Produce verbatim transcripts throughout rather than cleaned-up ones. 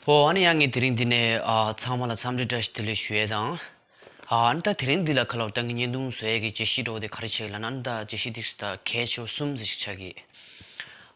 ཨོ། ཨ་ནི་ཡང་ངས་དེ་རིང་འདི་ནས་ཨ་ཚང་མ་ལ་འཚམས་འདྲི་བཀྲ་ཤིས་བདེ་ལེགས་ཞུ་ཡས་དང་། ཨ་ནི་ད་དེ་རིང་འདི་ལ་ཁ་ལོར་ད་ངས་བརྙན་ཐུང་བཟོ་ཡས་ཀྱི་བརྗོད་གཞི་འདྲ་བོ་དེ་ག་རེ་བྱས་ལབ་ན། ཨ་ནི་ད་བརྗོད་གཞི་དེ་ད་གལ་ཆེ་བ་གསུམ་ཟིག་ཆགས་ཀྱི།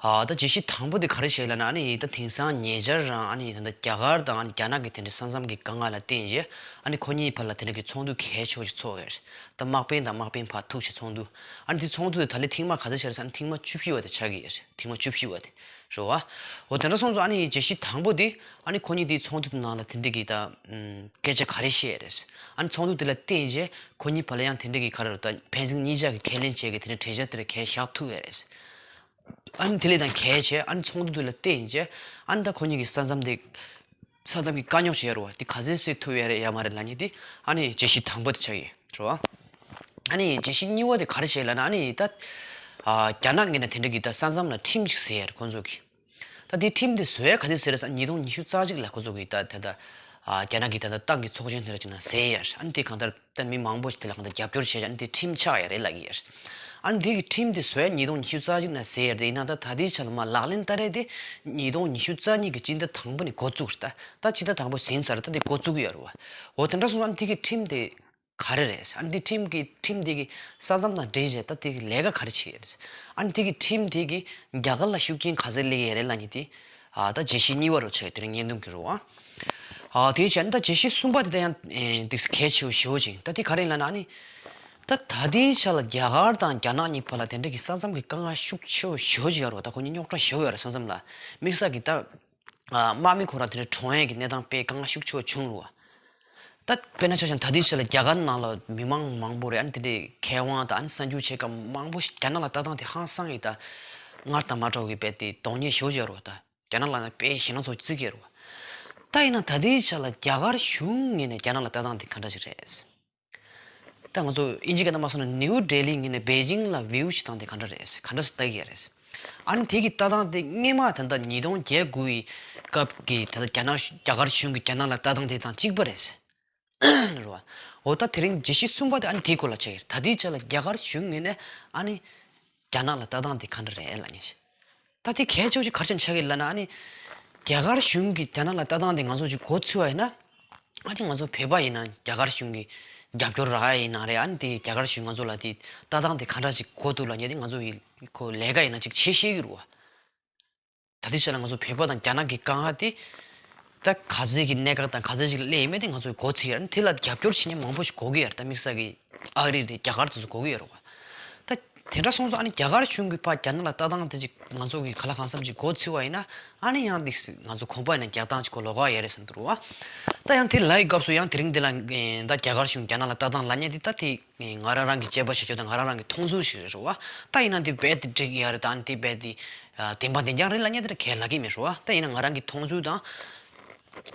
ཨ་ད་བརྗོད་གཞི་དང་པོ་དེ་ག་རེ་བྱས་ལབ་ན། ཨ་ནི་ད་དེང་སང་ཉེ་ཆར་རང་ཨ་ནི་ད་ལྟ་རྒྱ་གར་དང་ཨ་ནི་རྒྱ་ནག་གི་དེ་འདྲའི་ས་མཚམས་ཀྱི་དཀའ་ངལ་ལ་བརྟེན་བྱས། ཨ་ནི་ཁོ་གཉིས་བར་ལ་དེ་འདྲ་གི་ཚོགས་འདུ་གལ་ཆེ་བ་ཞིག་ཚོགས་ཡོད་རེད། ད་དམག་དཔོན་དང་དམག་དཔོན་བར་ཐུག་བྱས་ཚོགས་འདུ། ཨ་ནི་དེ་ཚོགས་འདུ་དེ་ད་ལོའི་ཐེངས་མ་ག་ཚོད་བྱས་རེད་ཟེར་ན། ཐེངས་མ་བཅུ་བཞི་བ་དེ་ཆགས་ཀྱི་ཡོད་རེད། ཐེངས་མ་བཅུ་བཞི་བ་དེ། རེད་བ། འོ་དེ་འདྲ་སོང་ཙང་ཨ་ནི་བརྗོད་གཞི་དང་པོ་དེ་ཨ་ནི་ཁོ་གཉིས་དེ་ཚོགས་འདུ་དེ་ནང་ལ་དེ་འདྲ་གི་ད་ཨམ་སྐད་ཆ་ག་རེ་བཤད་རེད། ཨ་ནི་ཚོགས་འདུ་དེ་ལ་བརྟེན་བྱས་ཁོ་གཉིས་བར་ལ་ཡང་དེ་འདྲ་གི་ག་རེ་རེད། ད་ཕན་ཚུན་གཉིས་ཆ་གི་ཁས་ལེན་བྱས་ཀྱི་དེ་འདྲ་གྲོས་འཆར་དེ་འདྲ་གས་བཞག་ཐུབ་ཡོད་རེད། ཨ་ནི་དེ་ལས་ད་གལ་ཆེ་ཨ་ནི་ཚོགས་འདུ་དེ་ལ་བརྟེན་བྱས་ཨ་ནི་ད་ཁོ་གཉིས་ཀྱི་ས་མཚམས་དེ་ས་མཚམས་ཀྱི་དཀའ་རྙོག་ཅིག་ཡོད་རེད་བ། དེ་ག་ཚོད་སེལ་ཐུབ་ཡོད་རེད་ཡ་མ་རེད་ལབ་མཁན་དེ་ཨ་ནི་བརྗོད་གཞི་དང་པོ་དེ་ཆགས་ཡོད་རེད་བ། ཨ་ནི་བརྗོད་གཞི་གཉིས་པ་དེ་ག་རེ་བྱས་ལབ་ན། ཨ་ནི་ད་ཨ་རྒྱ་ནག་གི་ནས་དེ་འདྲ་གི་ད་ས་མཚམས་ལ་ཁྲིམས་ཅིག་བཟོས་ཡོད་རེད་ཁོང་ཚོ་གིས། ད་དེ་ཁྲིམས་དེ་བཟོ་ཡ་ག་དུས་བཟོས་རེད་ཟེར་ན། ཉིས་སྟོང་ཉི་ཤུ་རྩ་གཅིག་ལ་ཁོ་ཚོ་གིས་ད་ད་ད་ཨ་རྒྱ་ནག་གི་ད་ད་ཏང་གི་ཚོགས་ཆེན་དེ་འདྲ་ཅིག་ནང་བཟོས་ཡོད་རེད། ཨ་ནི་དེ་གང་ལྟར་ད་མི་མང་པོ་ཞིག་དེ་ལ་གང་ལྟར་རྒྱབ་སྐྱོར་བྱས་བྱས་ཨ་ནི་དེ་ཁྲིམས་ཆགས་ཡོད་རེད་ལབ་ཀྱི་ཡོད་རེད། ཨ་ནི་དེ་གི་ཁྲིམས་དེ་བཟོ་ཡ་ཉིས་སྟོང་ཉི་ཤུ་རྩ་གཅིག་ནང་བཟོས་ཡོད་རེད། ཡིན་ན་ད་ད་ལྟའི་ཆ་ལ་མར་ལག་ལེན་བསྟར་ཡས་དེ་ཉིས་སྟོང་ཉི་ཤུ་རྩ་གཉིས་ཀྱི་སྤྱི་ཟླ་དང་པོ་ནས་འགོ་བཙུགས་རེད། ད་ད་སྤྱི་ཟླ་དང་པོ་ཟིན་ཚར་རེད། ད་དེ་འགོ་བཙུགས་ཀྱི་ཡོད་རེད་བ། འོ་དེ་འདྲ་སོང་ཙང་ཨ་ནི་དེ་གི་ཁྲིམས་དེ་ག་རེ་རེད། ཨ་ནི་དེ་ཁྲིམས་ཀྱི་ཁྲིམས་དེ་གི་ས་མཚམས་དང་འབྲེལ་བྱས་ད་དེ་གི་ལས་ཀ་ག་རེ་བྱེད་ཀྱི་རེད། ཨ་ནི་དེ་གི་ཁྲིམས་དེ་གི་རྒྱ་གར་ལ་ཤུགས་རྐྱེན་ག་ཚོད་སླེབས་ཀྱི་ཡོད་རེད་ལབ་མཁན་དེ་ཨ་ད་བརྗོད་གཞི་གཉིས་པ་རུ་ཆགས་ཀྱི་དེ་རིང་བརྙན་ཐུང་གི་རུ་བ། ཨ་དེའི་ཆ་ནི་ད་བརྗོད་གཞི་གསུམ་པ་དེ་ད་ཡང་ཨེ་ཏིག་གལ་ཆེ་བོ་ཞེ་བོ་ཅིག་ད་དེ་ག་རེ་ལབ་ན། ཨ་ནི་ད་ད་ལྟའི་ཆ་ལ་རྒྱ་གར་དང་རྒྱ་ནག་གཉིས་བར་ལ་དེ་འདྲ་གི་ས་མཚམས་ཀྱི་དཀའ་ངལ་ཤུགས་ཆེ་བོ་ཞེ་བོ་ཅིག་ཡོད་རེད་བ། ད་ཁོ་གཉིས་རྙོག་དྲ་ཞེ་བོ་ཡོད་རེད། ས་མཚམས་ལ་དམིགས་བསལ་གྱི་ད་ཨ་དམག་མི་ཁོ་རང་དེ་འདྲ་གྲོངས་ཡས་ཀྱི་གནས་སྟངས་དཔེ་དཀའ་ངལ་ཤུགས་ཆེ་བོ་བྱུང་རེད་བ། ད་དཔེར་ན་ཆ་བཞག་ན་ད་ལྟའི་ཆ་ལ་རྒྱ་གར་ནང་ལ་མི་མང་མང་པོ་རེད། ཨ་ནི་དེ་འདྲའི་མཁས་དབང་དང་ཨ་ནི་གསར་འགྱུར་ཆེ་ཁག་མང་པོ་ཞིག་རྒྱ་ནག་ལ་ལྟ་སྟངས་དེ་ཧང་སང་གི་ད་སྔར་དང་མ་འདྲ་བ་གི་དཔེ་དེ་གདོང་ཉེས་ཞེ་བོ་ཅིག་ཡོད་རེད་བ། ད་རྒྱ་ནག་ལ་ན་དཔེ་ཞེད་སྣང་ཚ་བོ་བརྩི་གི་ཡོད་རེད་བ། ད་ཡིན་ན་ད་ལྟའི་ཆ་ལ་རྒྱ་གར་གཞུང་ངོས་ནས་རྒྱ་ནག་ལ་ལྟ་སྟངས་དེ་ག་འདྲ་ཞིག་རེད། ད་ང་ཚོ་ཨིན་ཇི་སྐད་ནང་མ་སོང་ན་ནིའུ་ཌེ་ལི་ངོས་ནས་པེ་ཅིང་ལ་བིའུ་བྱེད་སྟངས་དེ་ག་འདྲ་རེད། ག་འདྲ་ཞིག་ལྟ་གི་ཡོད་རེད། ཨ་ནི་དེ་གི་ལྟ་སྟངས་དེ་སྔོན་མ་ད་ལྟ་ཉིས་སྟོང་བརྒྱད་དགུ་ཡི་སྐབས་ཀྱི་ད་ལྟ་རྒྱ་ནག་རྒྱ་གར་གཞུང་གི་རྒྱ་ནག་ལ་ལྟ་སྟངས་དེ་དང་གཅིག་པ་རེད། རེད་བ། འོ་ད་དེ་རིང་བརྗོད་གཞི་གསུམ་པ་དེ་ཨ་ནི་དེའི་སྐོར་ལ་ཆགས་ཀྱི་རེད། ད་ལྟའི་ཆ་ལ་རྒྱ་གར་གཞུང་ངོས་ནས་ཨ་ནི་རྒྱ་ནག་ལ་ལྟ་སྟངས་དེ་ག་འདྲ་རེད་ལབ་མཁན་ཞིག་ད་དེ་གལ་ཆེ་བ་ཞིག་ག་རེ་བྱས་ནས་ཆགས་ཀྱི་ལབ་ན། ཨ་ནི་རྒྱ་གར་གཞུང་གིས་རྒྱ་ནག་ལ་ལྟ་སྟངས་དེ་ང་ཚོ་ཅིག་མགོ་ཚོས་པ་ཡིན་ན། ཨ་ནི་ང་ཚོ་བོད་པ་ཡིན་ན་རྒྱ་གར་གཞུང་གི་རྒྱབ་སྐྱོར་རག་ཡ་ཡིན་ན་རེད། ཨ་ནི་དེ་རྒྱ་གར་གཞུང་ང་ཚོ་ལ་དེ་ལྟ་སྟངས་དེ་ག་འདྲ་ཞིག་གོ་འདུག་ལབ་མཁན་དེ་ང་ཚོ་ཡི་ཁོ་ལས་ཀ་ཡིན་ན་ཅིག་བྱེད་ཤེས་ཀྱི་རེད་བ། ད་ལྟའི་ཆ་ལ་ང་ཚོ་བོད་པ་དང་རྒྱ་ནག་གི་དཀའ་ངལ་དེ་ད་ག་ཚོད་ཀྱི་གནད་འགག་དང་ག་ཚོད་ཅིག་ལ་སླེབས་ཡོད་མེད་དེ་ང་ཚོས་མགོ་ཚོས་ཡ། ཨ་ནི་དེ་ལ་རྒྱབ་སྐྱོར་བྱེད་མཁན་མང་པོ་ཞིག་དགོས་ཀྱི་ཡོད་རེད། ད་དམིགས་བསལ་གྱི་ཨ་རི་རེད། རྒྱ་གར་དེ་ཚོ་དགོས་ཀྱི་ཡོད་རེད་བ། ད་དེ་འདྲ་སོང་ཙང་ཨ་ནི་རྒྱ་གར་གཞུང་གིས་ཕར་རྒྱ་ནག་ལ་ལྟ་སྟངས་དེ་ཅིག་ང་ཚོ་གི་ག་ལ་གང་འཚམ་ཅིག་མགོ་ཚོས་པ་ཡིན་ན། ཨ་ནི་ཡང་ཏིག་ང་ཚོ་གོམ་པ་ཡིན་ན་རྒྱག་སྟངས་ཅིག་གོ་ལོག་ག་ཡོད་རེད་བསམ་འདུག་རེད་བ། ད་ཡང་དེ་ལབ་ཡི་སྐབས་སུ་ཡང་དེ་རིང་འདི་ལ་ད་རྒྱ་གར་གཞུང་རྒྱ་ནག་ལ་ལྟ་སྟངས་ལབ་མཁན་དེ་ད་དེ་ང་རང་རང་གི་དཔྱད་པ་བྱེད་ཕྱོགས་དང་ང་རང་རང་གི་མཐོང་ཚུལ་ཞིག་རེད་རེད་བ། ད་ཡིན་ན་དེ་རྦད་དེ་འགྲིག་ཡ་རེད། ད་ཨ་ནི་དེ་རྦད་དེ་བདེན་པ་བདེན་རྐྱང་རེད་ལབ་མཁན་དེ་ར་གས་ལབ་ཀྱི་མེད་རེད་བ། ད་ཡིན་ན་ང་རང་གི་མཐོང་ཚུལ་དང་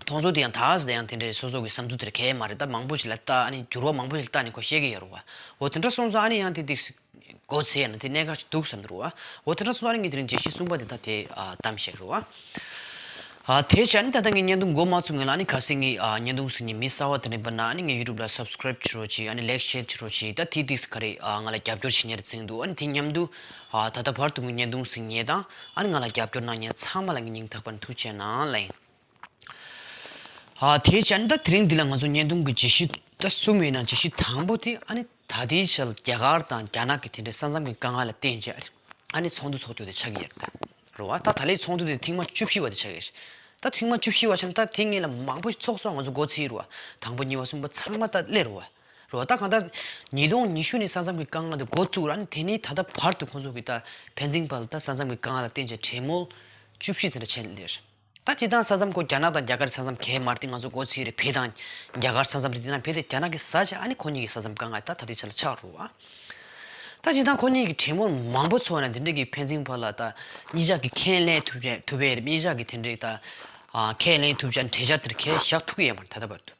མཐོང་ཚུལ་དེ་ཡང་ད་ཟེར་ཡང་དེ་འདྲའི་སོ་སོ་གི་བསམ་ཚུལ་དེ་ར་གས་མ་རེད། ད་མང་པོ་ཞིག་ལ་ལྟ། ཨ་ནི་འགྱུར་བ་མང་པོ་ཞིག་ལ་ལྟ། ཨ་ནི་འགྱུར་བ་མང་པོ་ཞིག་ལ་ལྟ་ནས་ཁོ་ཤེས་ཀྱི་ཡོད་རེད་བ། འོ་དེ་འདྲ་སོང་ཙང་ཨ་ནི་ཡང་དེ་ཏིག་སྒོ་ཕྱེ་ཡ་ན་དེ་གནད་འགག་ཅིག་འདུག་བསམ་འདུག་རེད་བ། འོ་དེ་འདྲ་སོང་ཙང་ཨ་ནི་ངས་དེ་རིང་བརྗོད་གཞི་གསུམ་པ་དེ་ད་དེ་ཨ་གཏམ་བཤད་རེད་བ། ཨ་དེ་བྱས་ཨ་ནི་ད་ལྟ་ངས་བརྙན་ཐུང་འགོ་མ་ཚུགས་སྔོན་ལ་ཨ་ནི་གལ་སྲིད་ངའི་ཨ་བརྙན་ཐུང་གཟིགས་མཁན་མི་གསར་པ་དེ་འདྲ་ཡིན་པ་ན་ཨ་ནི་ངའི་ཡུ་ཊུབ་ལ་སབ་སི་ཀ་རེབ་བྱེད་རོགས་གྱིས། ཨ་ནི་ལའིག་ཤེར་བྱེད་རོགས་གྱིས། ད་དེ་ཏིག་ག་རེ་ཨ་ང་ལ་རྒྱབ་སྐྱོར་བྱེད་མཁན་རེད་བརྩི་གི་འདུག་ཨ་ནི་དེ་མཉམ་དུ་ཨ་ད་ལྟ་བར་དུ་ངའི་བརྙན་ཐུང་གཟིགས་མཁན་དང་ཨ་ནི་ང་ལ་རྒྱབ་སྐྱོར་གནང་མཁན་ཚང་མ་ལ་ངས་སྙིང་ཐག་པ་ནས་ཐུགས་རྗེ་གནང་ལབ་ཡིན། ཨ་དེ་བྱས་ཨ་ནི་ད་དེ་རིང་འདི་ལ་ང་ཚོ་བརྙན་ཐུང་གི་བརྗོད་གཞི་ད་གསུམ་ཡོད་ན་བརྗོད་གཞི་དང་པོ་དེ་ཨ་ནི་ད་ལྟའི་ཆར་རྒྱ་གར་དང་རྒྱ་ནག་གི་དེ་འདྲའི་ས་མཚམས་ཀྱི་དཀའ་ངལ་ལ་བརྟེན་བྱས་ཨ་ནི་ཚོགས་འདུ་ཚོགས་རྒྱུ་དེ་ཆགས་ཀྱི་ཡོད་རེད་ད། རེད་བ། ད་ད་ལོའི་ཚོགས་འདུ་དེ་ཐེངས་མ་བཅུ་བཞི་བ་དེ་ཆགས་ཀྱི་རེད། ད་ཐེངས་མ་བཅུ་བཞི་བ་ཆགས་ན་ད་དེ་སྔོན་ལ་མང་པོ་ཞིག་ཚོགས་སོང་། ང་ཚོ་འགོ་ཚུགས་རེད་བ། དང་པོ་གཉིས་པ་གསུམ་པ་ཚང་མ་ད་སླེབས་རེད་བ། རེད་བ། ད་གང་ལྟར་ཉིས་སྟོང་ཉི་ཤུ་ནས་ས་མཚམས་ཀྱི་དཀའ་ངལ་དེ་འགོ་བཙུགས་ར་ཨ་ནི་དེ་ནས་ད་ལྟ་བར་དུ་ཁོང་ཚོ་གི་ད་ཕན་ཚུན་བར་ལ་ད་ས་མཚམས་ཀྱི་དཀའ་ངལ་ལ་བརྟེན་བྱས་གྲོས་མོལ་བཅུ་བཞི་དེ་འདྲ་བྱས་ནས་སླེབས་རེད། ད་སྤྱིར་བཏང་ས་མཚམས་ཁོ་རྒྱ་ནག་དང་རྒྱ་གར་ས་མཚམས་གས་མ་རེད་དེ། ང་ཚོ་འགོ་ཚུགས་རེད། བོད་དང་རྒྱ་གར་ས་མཚམས་རེད། དེ་ན་བོད་དེ་རྒྱ་ནག་གིས་ཟ་བྱས་ཨ་ནི་ཁོ་གཉིས་ཀྱི་ས་མཚམས་དཀའ་ངལ་ད་ད་ལྟའི་ཆ་ལ་ཆགས་རེད་བ། ད་སྤྱིར་བཏང་ཁོ་གཉིས་ཀྱི་གྲོས་མོལ་མང་པོ་ཚོགས་ན་དེ་འདྲ་གི་ཕན་ཚུན་བར་ལ་ད་གཉིས་ཆ་གི་ཁས་ལེན་ཐུབ་བྱས་ཐུབ་པའི་རེད། གཉིས་ཆ་གི་དེ་འདྲའི་ད་ཨ་ཁས་ལེན་ཐུབ་བྱས་གྲོས་འཆར་དེར་ཁས་བཞག་ཐུབ་ཀྱི་ཡོད་མ་རེད་ད་ལྟ་བར་དུ།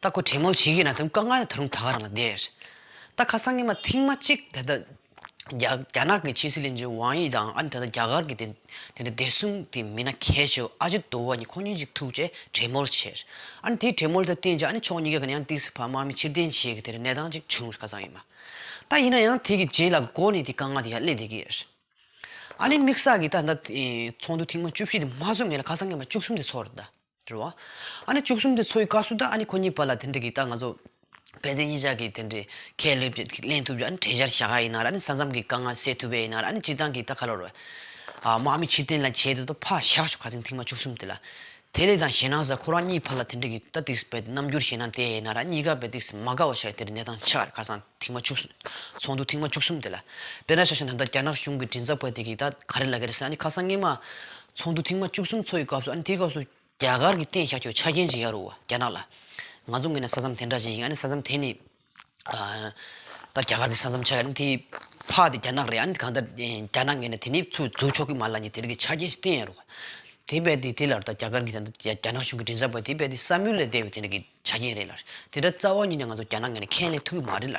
ད་ཁོ་གྲོས་མོལ་བྱེད་ཀྱི་ན་དེ་དཀའ་ངལ་ད་རུང་ད་ག་རང་ལ་བསྡད་རེད། ད་ཁ་སང་ཉི་མ་ཐེངས་མ་གཅིག་ད་ལྟ་རྒྱ་རྒྱ་ནག་གི་ཕྱི་སྲིད་བློན་ཆེན་ཝང་ཡི་དང་ཨ་ནི་ད་ལྟ་རྒྱ་གར་གྱི་དེ་དེ་འདྲ་བདེ་སྲུང་གི་མི་སྣ་གལ་ཆེ་བ་ཨ་ཇིད་དོ་ཝལ་གཉིས་ཁོ་གཉིས་གཅིག་ཐུག་བྱས་གྲོས་མོལ་བྱས། ཨ་ནི་དེའི་གྲོས་མོལ་དེ་བརྟེན་བྱས་ཨ་ནི་ཕྱོགས་གཉིས་ཀ་གི་ནས་ཡང་ཏོག་ཙམ་ཕར་དམག་མི་ཕྱིར་འཐེན་བྱེད་ཀྱི་དེ་འདྲ་གནས་སྟངས་ཅིག་བྱུང་རེད་ཁ་སང་ཉི་མ། ད་ཡིན་ན་ཡང་དེ་གི་རྗེས་ལ་འགོ་ནས་དེ་དཀའ་ངལ་དེ་ཡར་སླེབས་བསྡད་ཀྱི་ཡོད་རེད། ཨ་ནི་དམིགས་བསལ་གྱི་ད་ད་ཚོགས་འདུ་ཐེངས་མ་བཅུ་བཞི་དེ་མ་ཚོགས་སྔོན་ལ་ཁ་སང་སྔོན་མ་བཅུ་གསུམ་དེ་ཚོགས་རེད་ད། རེད་བ། ཨ་ནི་བཅུ་གསུམ་དེ་ཚོགས་ཡི་སྐབས་སུ་ད་ཨ་ནི་ཁོ་གཉིས་བར་ལ་དེ་འདྲ་གི་ད་ང་ཚོ་ཕན་ཚུན་གཉིས་ཆ་གི་དེ་འདྲའི་ཁས་ལེན་ལེན་ཐུབ་ཀྱི་ཨ་ནི་གྲོས་འཆར་བཞག་ཡ་ཡིན་ན་ར། ཨ་ནི་ས་མཚམས་ཀྱི་དཀའ་ངལ་སེལ་ཐུབ་པ་ཡིན་ན་ར། ཨ་ནི་སྤྱི་བཏང་གི་ད་ག་ལ་རེད་བ། ཨ་དམག་མི་ཕྱིར་འཐེན་ལ་བྱེད་དུ་ད་ཕར་བཞག་ཆོག་ཁ་སང་ཐེངས་མ་བཅུ་གསུམ་དེ་ལ། དེ་ལས་དང་ཞེད་སྣང་ཟ་ཁོ་རང་གཉིས་བར་ལ་དེ་འདྲ་གི་ད་ཏིག་སྤེལ་རྣམ་འགྱུར་ཞེད་སྣང་དེ་ཡིན་ན་ར། གཉིས་ཀ་བས་ཏིག་མ་དགའ་བ་ཤ་དེ་རིང་གནས་སྟངས་ཆགས་རེད། ཁ་སང་ཐེངས་མ་བཅུ་གསུམ་ཚོགས་འདུ་ཐེངས་མ་བཅུ་གསུམ་དེ་ལ། དཔེར་ན་ཆ་བཞག་ན་ད་རྒྱ་ནག་གཞུང་གི་མགྲིན་ཚབ་པ་དེ་གིས་ད་ག་རེ་ལབ་ཀྱི་རེད་ཟེར་ན། ཨ་ནི་ཁ་སང་སྔོན་མ་ཚོགས་འདུ་ཐེངས་མ་བཅུ་གསུམ་ཚོགས་ཡི་སྐབས་སུ། ཨ་ནི་དེའི་སྐབས་སུ་རྒྱ་གར་གྱིས་བཏོན་བཞག་རྒྱུ་ཆ་རྐྱེན་ཅིག་ཡོད་རེད་བ། རྒྱ་ནག་ལ་ང་ཚོ་ངོས་ནས་ས་མཚམས་དེ་འདྲ་ཞིག་ཡིན། ཨ་ནི་ས་མཚམས་དེ་ནི་ཨ་ད་རྒྱ་གར་གྱི་ས་མཚམས་ཆགས་ཡ། ཨ་ནི་དེ་ཕར་དེ་རྒྱ་ནག་རེད། ཨ་ནི་གང་ལྟར་རྒྱ་ནག་ངོས་ནས་དེ་ནི་ཚུར་འཛུལ་ཆོག་གི་མ་རེད་ལབ་མཁན་དེ་རིགས་ཀྱི་ཆ་རྐྱེན་ཞིག་བཏོན་ཡོད་རེད་བ། དེ་བས་དེ་དེ་ལ་ད་རྒྱ་གར་གྱི་ད་རྒྱ་རྒྱ་ནག་གཞུང་གི་མགྲིན་ཚབ་པ་དེ་བས་དེ་བསམ་ཡུལ་ལས་འདས་པའི་དེ་འདྲ་གི་ཆ་རྐྱེན་རེད་ལ། དེ་འདྲ་རྩ་བ་ཉིད་ནས་ང་ཚོ་རྒྱ་ནག་ངོས་ནས་ཁས་ལེན་ཐུབ་ཀྱི་མ་རེད་ལ།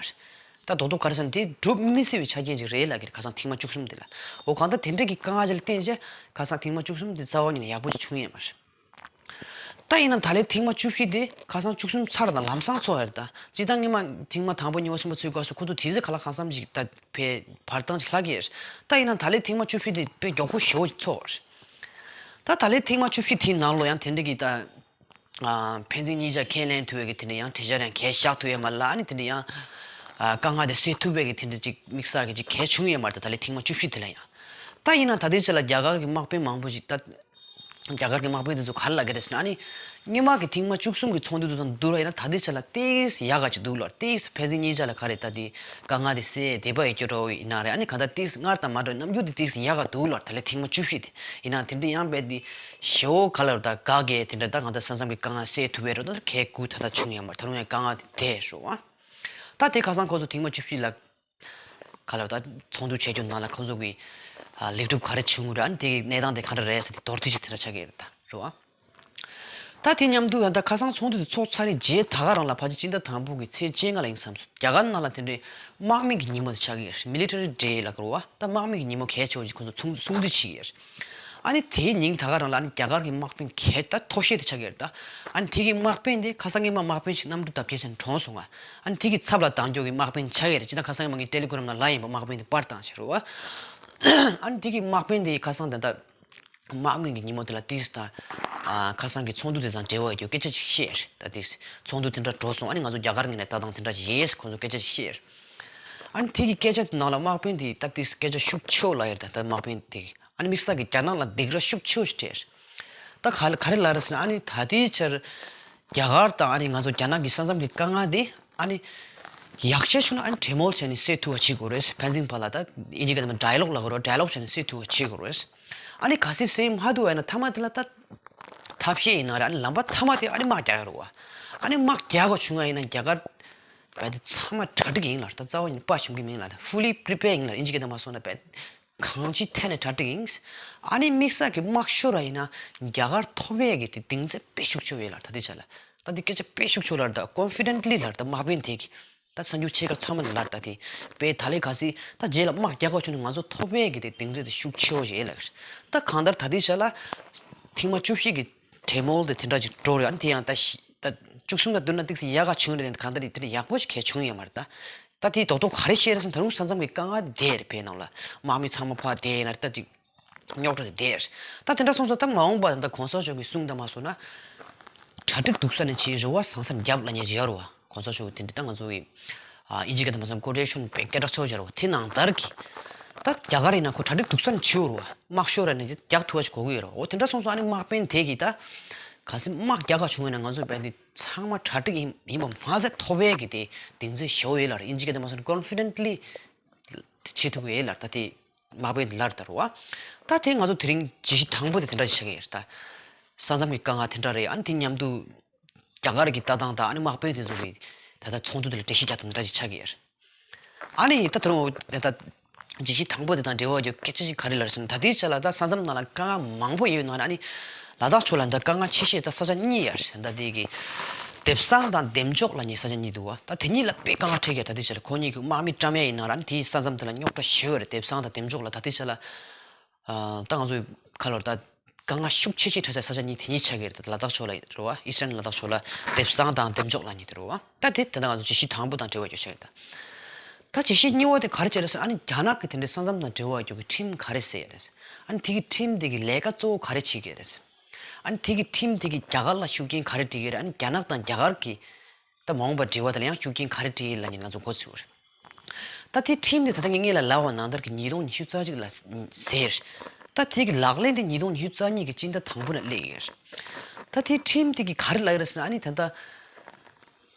ད་རྡོག་རྡོག་ག་རེ་ཟེར་ན་དེ་སྒྲུབ་མི་སྲིད་པའི་ཆ་རྐྱེན་ཅིག་རེད་ལབ་ཀྱི་རེད། ཁ་སང་ཐེངས་མ་བཅུ་གསུམ་དེ་ལ། འོ་གང་ལྟར་དེ་འདྲ་གི་དཀའ་ངལ་ཅིག་ལ་བརྟེན་བྱས་ཁ་སང་ཐེངས་མ་བཅུ་གསུམ་དེ་རྩ་བ་ཉིད་ནས་ཡག་པོ་ཅིག་བྱུང་ཡོད་མ་རེད། ད་ཡིན་ན་ད་ལན་ཐེངས་མ་བཅུ་བཞི་དེ་ཁ་སང་བཅུ་གསུམ་ཚར་དང་ལམ་སང་ཚོགས་ཡ་རེད་ད། སྤྱིར་བཏང་སྔོན་མ་ཐེངས་མ་དང་པོ་གཉིས་པ་གསུམ་པ་ཚོའི་སྐབས་སུ་ཁོ་ཚོ་དེ་ཚོ་ག་ལ་གང་འཚམ་ཞིག་ད་ཕེ་བར་སྟོང་ཅིག་ལྷག་གི་རེད། ད་ཡིན་ན་ད་ལན་ཐེངས་མ་བཅུ་བཞི་དེ་དཔེ་མགྱོགས་པོ་ཞེ་པོ་ཅིག་ཚོགས་པ་རེད། ད་ད་ལན་ཐེངས་མ་བཅུ་བཞི་དེའི་ནང་ལོ་ཡང་དེ་འདྲ་གི་ད་ཨ་ཕན་ཚུན་གཉིས་ཆ་ཁས་ལེན་ཐུབ་པའི་གི་དེ་འདྲ་ཡང་གྲོས་འཆར་ཡང་གལ་བཞག་ཐུབ་ཡོད་མ་རེད་ལ། ཨ་ནི་དེ་འདྲ་ཡང་ཨ་དཀའ་ངལ་དེ་སེལ་ཐུབ་པའི་གི་དེ་འདྲ་ཅིག་དམིགས་བསལ་གི་ཅིག་གལ་བྱུང་ཡོད་མ་རེད། ད་ད་ལན་ཐེངས་མ་བཅུ་བཞི་དེ་ལ་ཡང་། ད་ཡིན་ན་ད་ལྟའི་ཆ་ལ་རྒྱ་གར་གི་དམག་དཔོན་མང་པོ་ཞིག་ད་རྒྱ་གར་གྱི་དམག་དཔོན་དེ་ཚོ་ག་རེ་ལབ་ཀྱི་རེད་ཟེར་ན། ཨ་ནི་སྔོན་མ་གི་ཐེངས་མ་བཅུ་གསུམ་གི་ཚོགས་འདུ་དེ་དང་བསྡུར་བ་ཡིན་ན་ད་ལྟའི་ཆ་ལ་ཏོག་ཙམ་ཡག་ག་ཅིག་འདུག་ལབ། ཏོག་ཙམ་ཕན་ཚུན་གཉིས་ཆ་ལ་ག་རེ་ད་དེ་དཀའ་ངལ་དེ་སེལ་བདེ་བ་ཡོད་ཀྱི་འགྲོ་ཡིན་ན་རེད། ཨ་ནི་གང་ལྟར་ཏོག་ཙམ་སྔར་དང་མ་འདྲ་བའི་རྣམ་འགྱུར་དེ་ཏོག་ཙམ་ཡག་ག་འདུག་ལབ། ད་ལན་ཐེངས་མ་བཅུ་བཞི་དེ་ཡིན་ན་དེ་འདྲ་ཡང་རྦད་དེ་ཞེ་པོ་ག་ལབ་ད་དགའ་གི་དེ་འདྲ། ད་གང་ལྟར་ས་མཚམས་ཀྱི་དཀའ་ངལ་སེལ་ཐུབ་པའི་རོ་ད་གལ་དགུ་ད་ལྟ་བྱུང་ཡོད་མ་རེད། ད་རུང་ཡང་དཀའ་ངལ་དེ་འདས་རོ། ད་དེ་ཁ་སང་ཁོ་ཚོ་ཐེངས་མ་བཅུ་བཞི་ལ་ག་ལ་ད་ཚོགས་འདུ་བྱེད་རྒྱུ་ནང་ལ་ཁོང་ཚོ་གི་ཨ་ལེགས་གྲུབ་ག་རེ་བྱུང་རེད། ཨ་ནི་དེ་གི་གནས་སྟངས་དེ་ག་འདྲ་རེད་ཟེར་ཏེ་མདོར་བསྡུས་ཤིག་དེ་འདྲ་ཆགས་ཀྱི་རེད་ད་རེད་བ། ད་དེ་མཉམ་དུ་ཡང་ད་ཁ་སང་ཚོགས་འདུ་དེ་ཚོགས་ཚར་རེད་རྗེས་ད་ག་རང་ལ་ཕལ་ཆེར་སྤྱི་ཟླ་དང་པོ་གི་ཚེས་བཅོ་ལྔ་ལ་ཡིན་བསམ་སོང་། རྒྱ་གར་ནང་ལ་དེ་འདྲའི་དམག་མི་གི་ཉིན་མོ་དེ་ཆགས་ཀྱི་རེད། Military Day་ལབ་ཀྱི་རེད་བ། ད་དམག་མི་གི་ཉིན་མོ་གལ་ཆེ་བོ་ཞིག་ཁོ་ཚོ་སྲུང་སྲུང་བརྩི་བྱེད་ཀྱི་རེད། ཨ་ནི་དེའི་ཉིན་ད་ག་རང་ལ་ཨ་ནི་རྒྱ་གར་གྱི་དམག་དཔོན་གས་ད་མཐོ་ཤོས་དེ་ཆགས་ཀྱི་རེད་ད། ཨ་ནི་དེ་གི་དམག་དཔོན་དེ་ཁ་སང་སྔོན་མ་དམག་དཔོན་ཞིག་གནམ་གྲུ་བརྡབས་སྐྱེལ་བྱས་ནས་གྲོངས་སོང་ང་། ཨ་ནི་དེ་གི་ཚབ་ལ་བཏང་རྒྱུ་གི་དམག་དཔོན་ཆགས་ཀྱི་རེད། ཅི་ད་ཁ་སང་སྔོན་མ་ངས་ཊེ་ལི་གྷི་རམ་ནང་ལབ་ཡིན་པ། དམག་དཔོན་དེ་པར་བཏང་བྱས་རེད་བ། ཨ་ནི་དེ་གི་དམག་དཔོན་དེ་ཁ་སང་ད་ལྟ་དམག་མི་གི་ཉིན་མོ་དེ་ལ་ཏིས་ད་ཨ་ཁ་སང་གི་ཚོགས་འདུ་དེ་དང་འབྲེལ་བ་ཡོད་སྐད་ཆ་ཅིག་བཤད་རེད། ད་ཏིས་ཚོགས་འདུ་དེ་འདྲ་འགྲོ་སོང་། ཨ་ནི་ང་ཚོ་རྒྱ་གར་ངོས་ནས་ལྟ་སྟངས་དེ་འདྲ་ཞིག་ཡིན་ཟེར་ཁོང་ཚོ་སྐད་ཆ་ཅིག་བཤད་རེད། ཨ་ནི་དེ་གི་སྐད་ཆ་དེ་ནང་ལ་དམག་དཔོན་དེ་ད་ཏིས་སྐད་ཆ་ཤུགས་ཆེ་བོ་ལབ་ཡོད་རེད། ད་ད་དམག་དཔོན་དེ་གི་ཨ་ནི་དམིགས་བསལ་གྱི་རྒྱ་ནག་ལ་སྡིགས་ར་ཤུགས་ཆེ་བོ་ཞིག་སྤྲད། ད་ག་ལ་ག་རེ་ལབ་རེད་ཟེར་ན། ཨ་ནི་ད་ལྟའི་ཆར་རྒྱ་གར་དང་ཨ་ནི་ང་ཚོ་རྒྱ་ནག་གི་ས་མཚམས་ཀྱི་དཀའ་ངལ་དེ་ཨ་ནི་ཡག་ཤོས་བྱུང་ན་ཨ་ནི་གྲོས་མོལ་བྱས་ནས་སེལ་ཐུབ་པ་བྱེད་དགོས་རེད། ཕན་ཚུན་བར་ལ་ད་ཨིན་ཇི་སྐད་ནང་ཌའི་ལོག་ལབ་དགོས་རེད། ཌའི་ལོག་བྱས་ནས་སེལ་ཐུབ་པ་བྱེད་དགོས་རེད། ཨ་ནི་གལ་སྲིད་སེལ་མ་ཐུབ་པ་ཡིན་ན་མཐའ་མ་དེ་ལ་ད་ཐབས་ཤེས་ཡིན་ན་རེད། ཨ་ནི་ལམ་པ་མཐའ་མ་དེ་ཨ་ནི་དམག་རྒྱག་ཡ་རེད་བ། ཨ་ནི་དམག་རྒྱག་དགོས་བྱུང་བ་ཡིན་ན་རྒྱ་གར་བས་དེ་ཚང་མ་གྲ་སྒྲིག་ཡིན་ལབ། ད་རྩ་བ་ཉིད་ནས་དཔའ་ཞུམ་གྱི་མིན་ལབ། Fully prepared ཡིན་ལབ། ཨིན་ཇི་སྐད་ནང་མ་སོང་ན་བས། གང་ཅིའི་ཐད་ནས་གྲ་སྒྲིག་ཡིན། ཨ་ནི་དམིགས་བསལ་གྱི་དམག་ཤོར་བ་ཡིན་ན་རྒྱ་གར་ཐོབ་ཡས་ཀྱི་དེ་གདེང་ཚོད་དཔེ་ཤུགས་ཆེ་བོ་ཡོད་ལབ། ད་དེ་ཆ་ལ་ད་དེ་སྐད་ཆ་དཔེ་ཤུགས་ཆེ་བོ་ལབ། ད་ཀོན་ཕི་ཌེན་ཊི་ལི་ལབ། ད་དམག་དཔོན་དེ་གིས་ད་གསར་འགྱུར་ཆེ་ཁག་ཚང་མ་ལ་ལབ། ད་དེ་བས་ད་ལན་གལ་སྲིད་ད་རྗེས་ལ་དམག་རྒྱག་དགོས་བྱུང་ན་ང་ཚོ་ཐོབ་ཡས་ཀྱི་དེ་གདེང་ཚོད་དེ་ཤུགས་ཆེ་བོ་ཞིག་ཡོད་ལབ་ཀྱི་རེད། ད་གང་ལྟར་ད་དེ་ཆ་ལ་ཐེངས་མ་བཅུ་བཞི་གི་གྲོས་མོལ་དེ་དེ་འདྲ་ཅིག་འགྲོ་རེད། ཨ་ནི་དེ་ཡང་ད་ཤི་ད་བཅུ་གསུམ་དང་བསྡུར་ན་ཏོག་ཙམ་ཡག་ག་བྱུང་རེད། གང་ལྟར་དེ་དེ་འདྲ་ཡག་པོ་ཞིག་གལ་བྱུང་ཡོད་མ་རེད་ད། ད་དེ་རྡོག་རྡོག་ག་རེ་བཤད་རེད་ཟེར་ན། ད་རུང་ས་མཚམས་ཀྱི་དཀའ་ངལ་དེ་རེད། བོད་ནང་ལ་དམག་མི་ཚང་མ་ཕར་བསྡད་ཡིན་ན་ད་ཅིག་རྙོག་དྲ་དེ་བསྡད་རེད། ད་དེ་འདྲ་སོང་ཙང་ད་མ་འོངས་པ་ད་གོང་ས་མཆོག་གི་གསུང་དང་མ་སོང་ན་གྲ་སྒྲིག་སྡུག་ས་ནས་བྱེད། རེ་བ་བཟང་ས་ནས་རྒྱབ་ལབ་མཁན་ཅིག་ཡོད་རེད་བ། གོང་ས་མཆོག་གི་དེ་འདྲ་ད་ང་ཚོ་གི་ཨ་ཨིན་ཇི་སྐད་དུ་མ་སོང་ཀོ་ཊེ་ཤོན་དཔེ་སྐད་གྲགས་ཆེ་བོ་ཅིག་ཡོད་རེད་བ། དེ་ནང་ལྟར་གྱི་ད་རྒྱ་གར་ཡིན་ན་ཁོ་གྲ་སྒྲིག་སྡུག་ས་ནས་བྱེད་ཡོད་རེད་བ། དམག་ཤོར་ར་ནས་རྒྱག་ཐུབ་པ་ཞིག་དགོས་ཀྱི་ཡོད་རེད། འོ་དེ་འདྲ་སོང་ཙང་ཨ་ནི་དམག་དཔོན་དེ་གིས་ད་གལ་སྲིད་དམག་རྒྱག་ག་བྱུང་བ་ཡིན་ན་ང་ཚོ་བས་འདི་ཚང་མ་གྲ་སྒྲིག་ཡིན་ཡིན་པ་མ་ཟད་ཐོབ་ཡས་ཀྱི་དེ་གདེང་ཚོད་ཞེ་པོ་ཡོད་ལབ་རེད། ཨིན་ཇི་སྐད་དུ་མ་སོང་ན་ཀོན་ཕི་ཌེན་ཊི་ལི་བྱེད་ཐུབ་ཀྱི་ཡོད་ལབ། ད་དེ་དམག་དཔོན་དེ་ལབ་རེད་ད་རེད་བ། ད་དེ་ང་ཚོ་དེ་རིང་བརྗོད་གཞི་དང་པོ་དེ་དེ་འདྲ་ཞིག་ཆགས་ཀྱི་ཡོད་རེད་ད། ས་མཚམས་ཀྱི་དཀའ་ངལ་དེ་འདྲ་རེད། ཨ་ནི་དེ་མཉམ་དུ་རྒྱ་གར་གྱི་ལྟ་སྟངས་དང་ཨ་ནི་དམག་དཔོན་དེ་ཚོ་གི་ད་ལྟ་ཚོགས་འདུ་དེ་ལ་འགྲེལ་བཤད་རྒྱག་སྟངས་དེ་འདྲ་ཞིག་ཆགས་ཀྱི་ཡོད་རེད། ཨ་ནི་ད་དུང་ད་ལྟ་བརྗོད་གཞི་དང་པོ་དེ་དང་འབྲེལ་བ་ཡོད་སྐད་ཆ་ཞིག་ག་རེ་ལབ་ཟེར་ན། ད་ལྟའི་ཆ་ལ་ད་ས་མཚམས་ནང་ལ་དཀའ་ངལ་མང་པོ་ཡོད་ནང་ནས་ཨ་ནི་ལ་དྭགས་ཕྱོགས་ལ་ད་དཀའ་ངལ་ཆེ་ཤོས་ད་ས་ཆ་གཉིས་ཡོད་རེད། ད་དེ་གི་དེབ་སང་དང་འདེམ་འཇོག་ལབ་མཁན་ས་ཆ་གཉིས་འདུག་བ། ད་དེ་གཉིས་ལ་དཔེ་དཀའ་ངལ་འཕྲད་ཀྱི་ཡོད། ད་ལྟའི་ཆ་ལ་ཁོ་གཉིས་ཀྱི་དམག་མི་བཀྲམ་ཡས་ཡིན་ནའང་ར། ཨ་ནི་དེའི་ས་མཚམས་དེ་ལ་རྙོག་དྲ་ཞེ་པོ་ཡོད་རེད། དེབ་སང་དང་འདེམ་འཇོག་ལ་ད་ལྟའི་ཆ་ལ་ཨ་ད་ང་ཚོའི་ཁ་ལོར་ད། དཀའ་ངལ་ཤུགས་ཆེ་ཤོས་འཕྲད་ས་ས་ཆ་གཉིས་དེ་གཉིས་ཆགས་ཀྱི་རེད། ད་ལ་དྭགས་ཕྱོགས་ལ་རེད་བ། ཨི་སི་ཊརན་ལ་དྭགས་ཕྱོགས་ལ་དེབ་སང་དང་འདེམ་འཇོག་ལབ་མཁན་དེ་རེད་བ། ད་དེ་ད་ལྟ་ང་ཚོ་བརྗོད་གཞི་དང་པོ་དང་འབྲེལ་བ་ཡོད་ཆགས་ཀྱི་རེད་ད། ད་བརྗོད་གཞི་གཉིས་པ་དེ་ག་རེ་བྱས་རེད་ཟེར་ན། ཨ་ནི་རྒྱ་ནག་གི་དེ་འདྲའི་ས་མཚམས་དང་འབྲེལ་བ་ཡོད་རྒྱུ་གི་ཁྲིམས་ག་རེ་བཟོས་ཡོད་རེད། ཨ་ནི་དེ་གི་ཁྲིམས་དེ་གི་ལས་ཀ་གཙོ་བོ་ག་རེ་བྱེད་ཀྱི་ཡོད་རེད། ཨ་ནི་དེ་གི་ཁྲིམས་དེ་གིས་རྒྱ་གར་ལ་ཤུགས་རྐྱེན་ག་རེ་སྤྲད་ཀྱི་ཡོད་རེད། ཨ་ནི་རྒྱ་ནག་དང་རྒྱ་གར་གྱི་ད་མ་འོངས་པར་འབྲེལ་བ་དེ་ལ་ཡང་ཤུགས་རྐྱེན་ག་རེ་སྤྲད་ཀྱི་ཡོད་ལབ་མཁན་ང་ཚོ་མགོ་ཚོས་རེད། ད་དེ་ཁྲིམས་དེ་ད་ལྟ་ངས་སྔོན་ལ་ལབ་པ་ནང་ལྟར་གྱི་ཉིས་སྟོང་ཉི་ཤུ་རྩ་གཅིག་ལ་ཟེར། ད་དེ་གི་ལག་ལེན་དེ་ཉིས་སྟོང་ཉི་ཤུ་རྩ་གཉིས་ཀྱི་སྤྱི་ཟླ་དང་པོ་ནས་སླེབས་ཡོད་རེད། ད་དེ་ཁྲིམས་དེ་གིས་ག་རེ་ལབ་ཡོད་རེད་ཟེར་ན། ཨ་ནི་ད་ལྟ་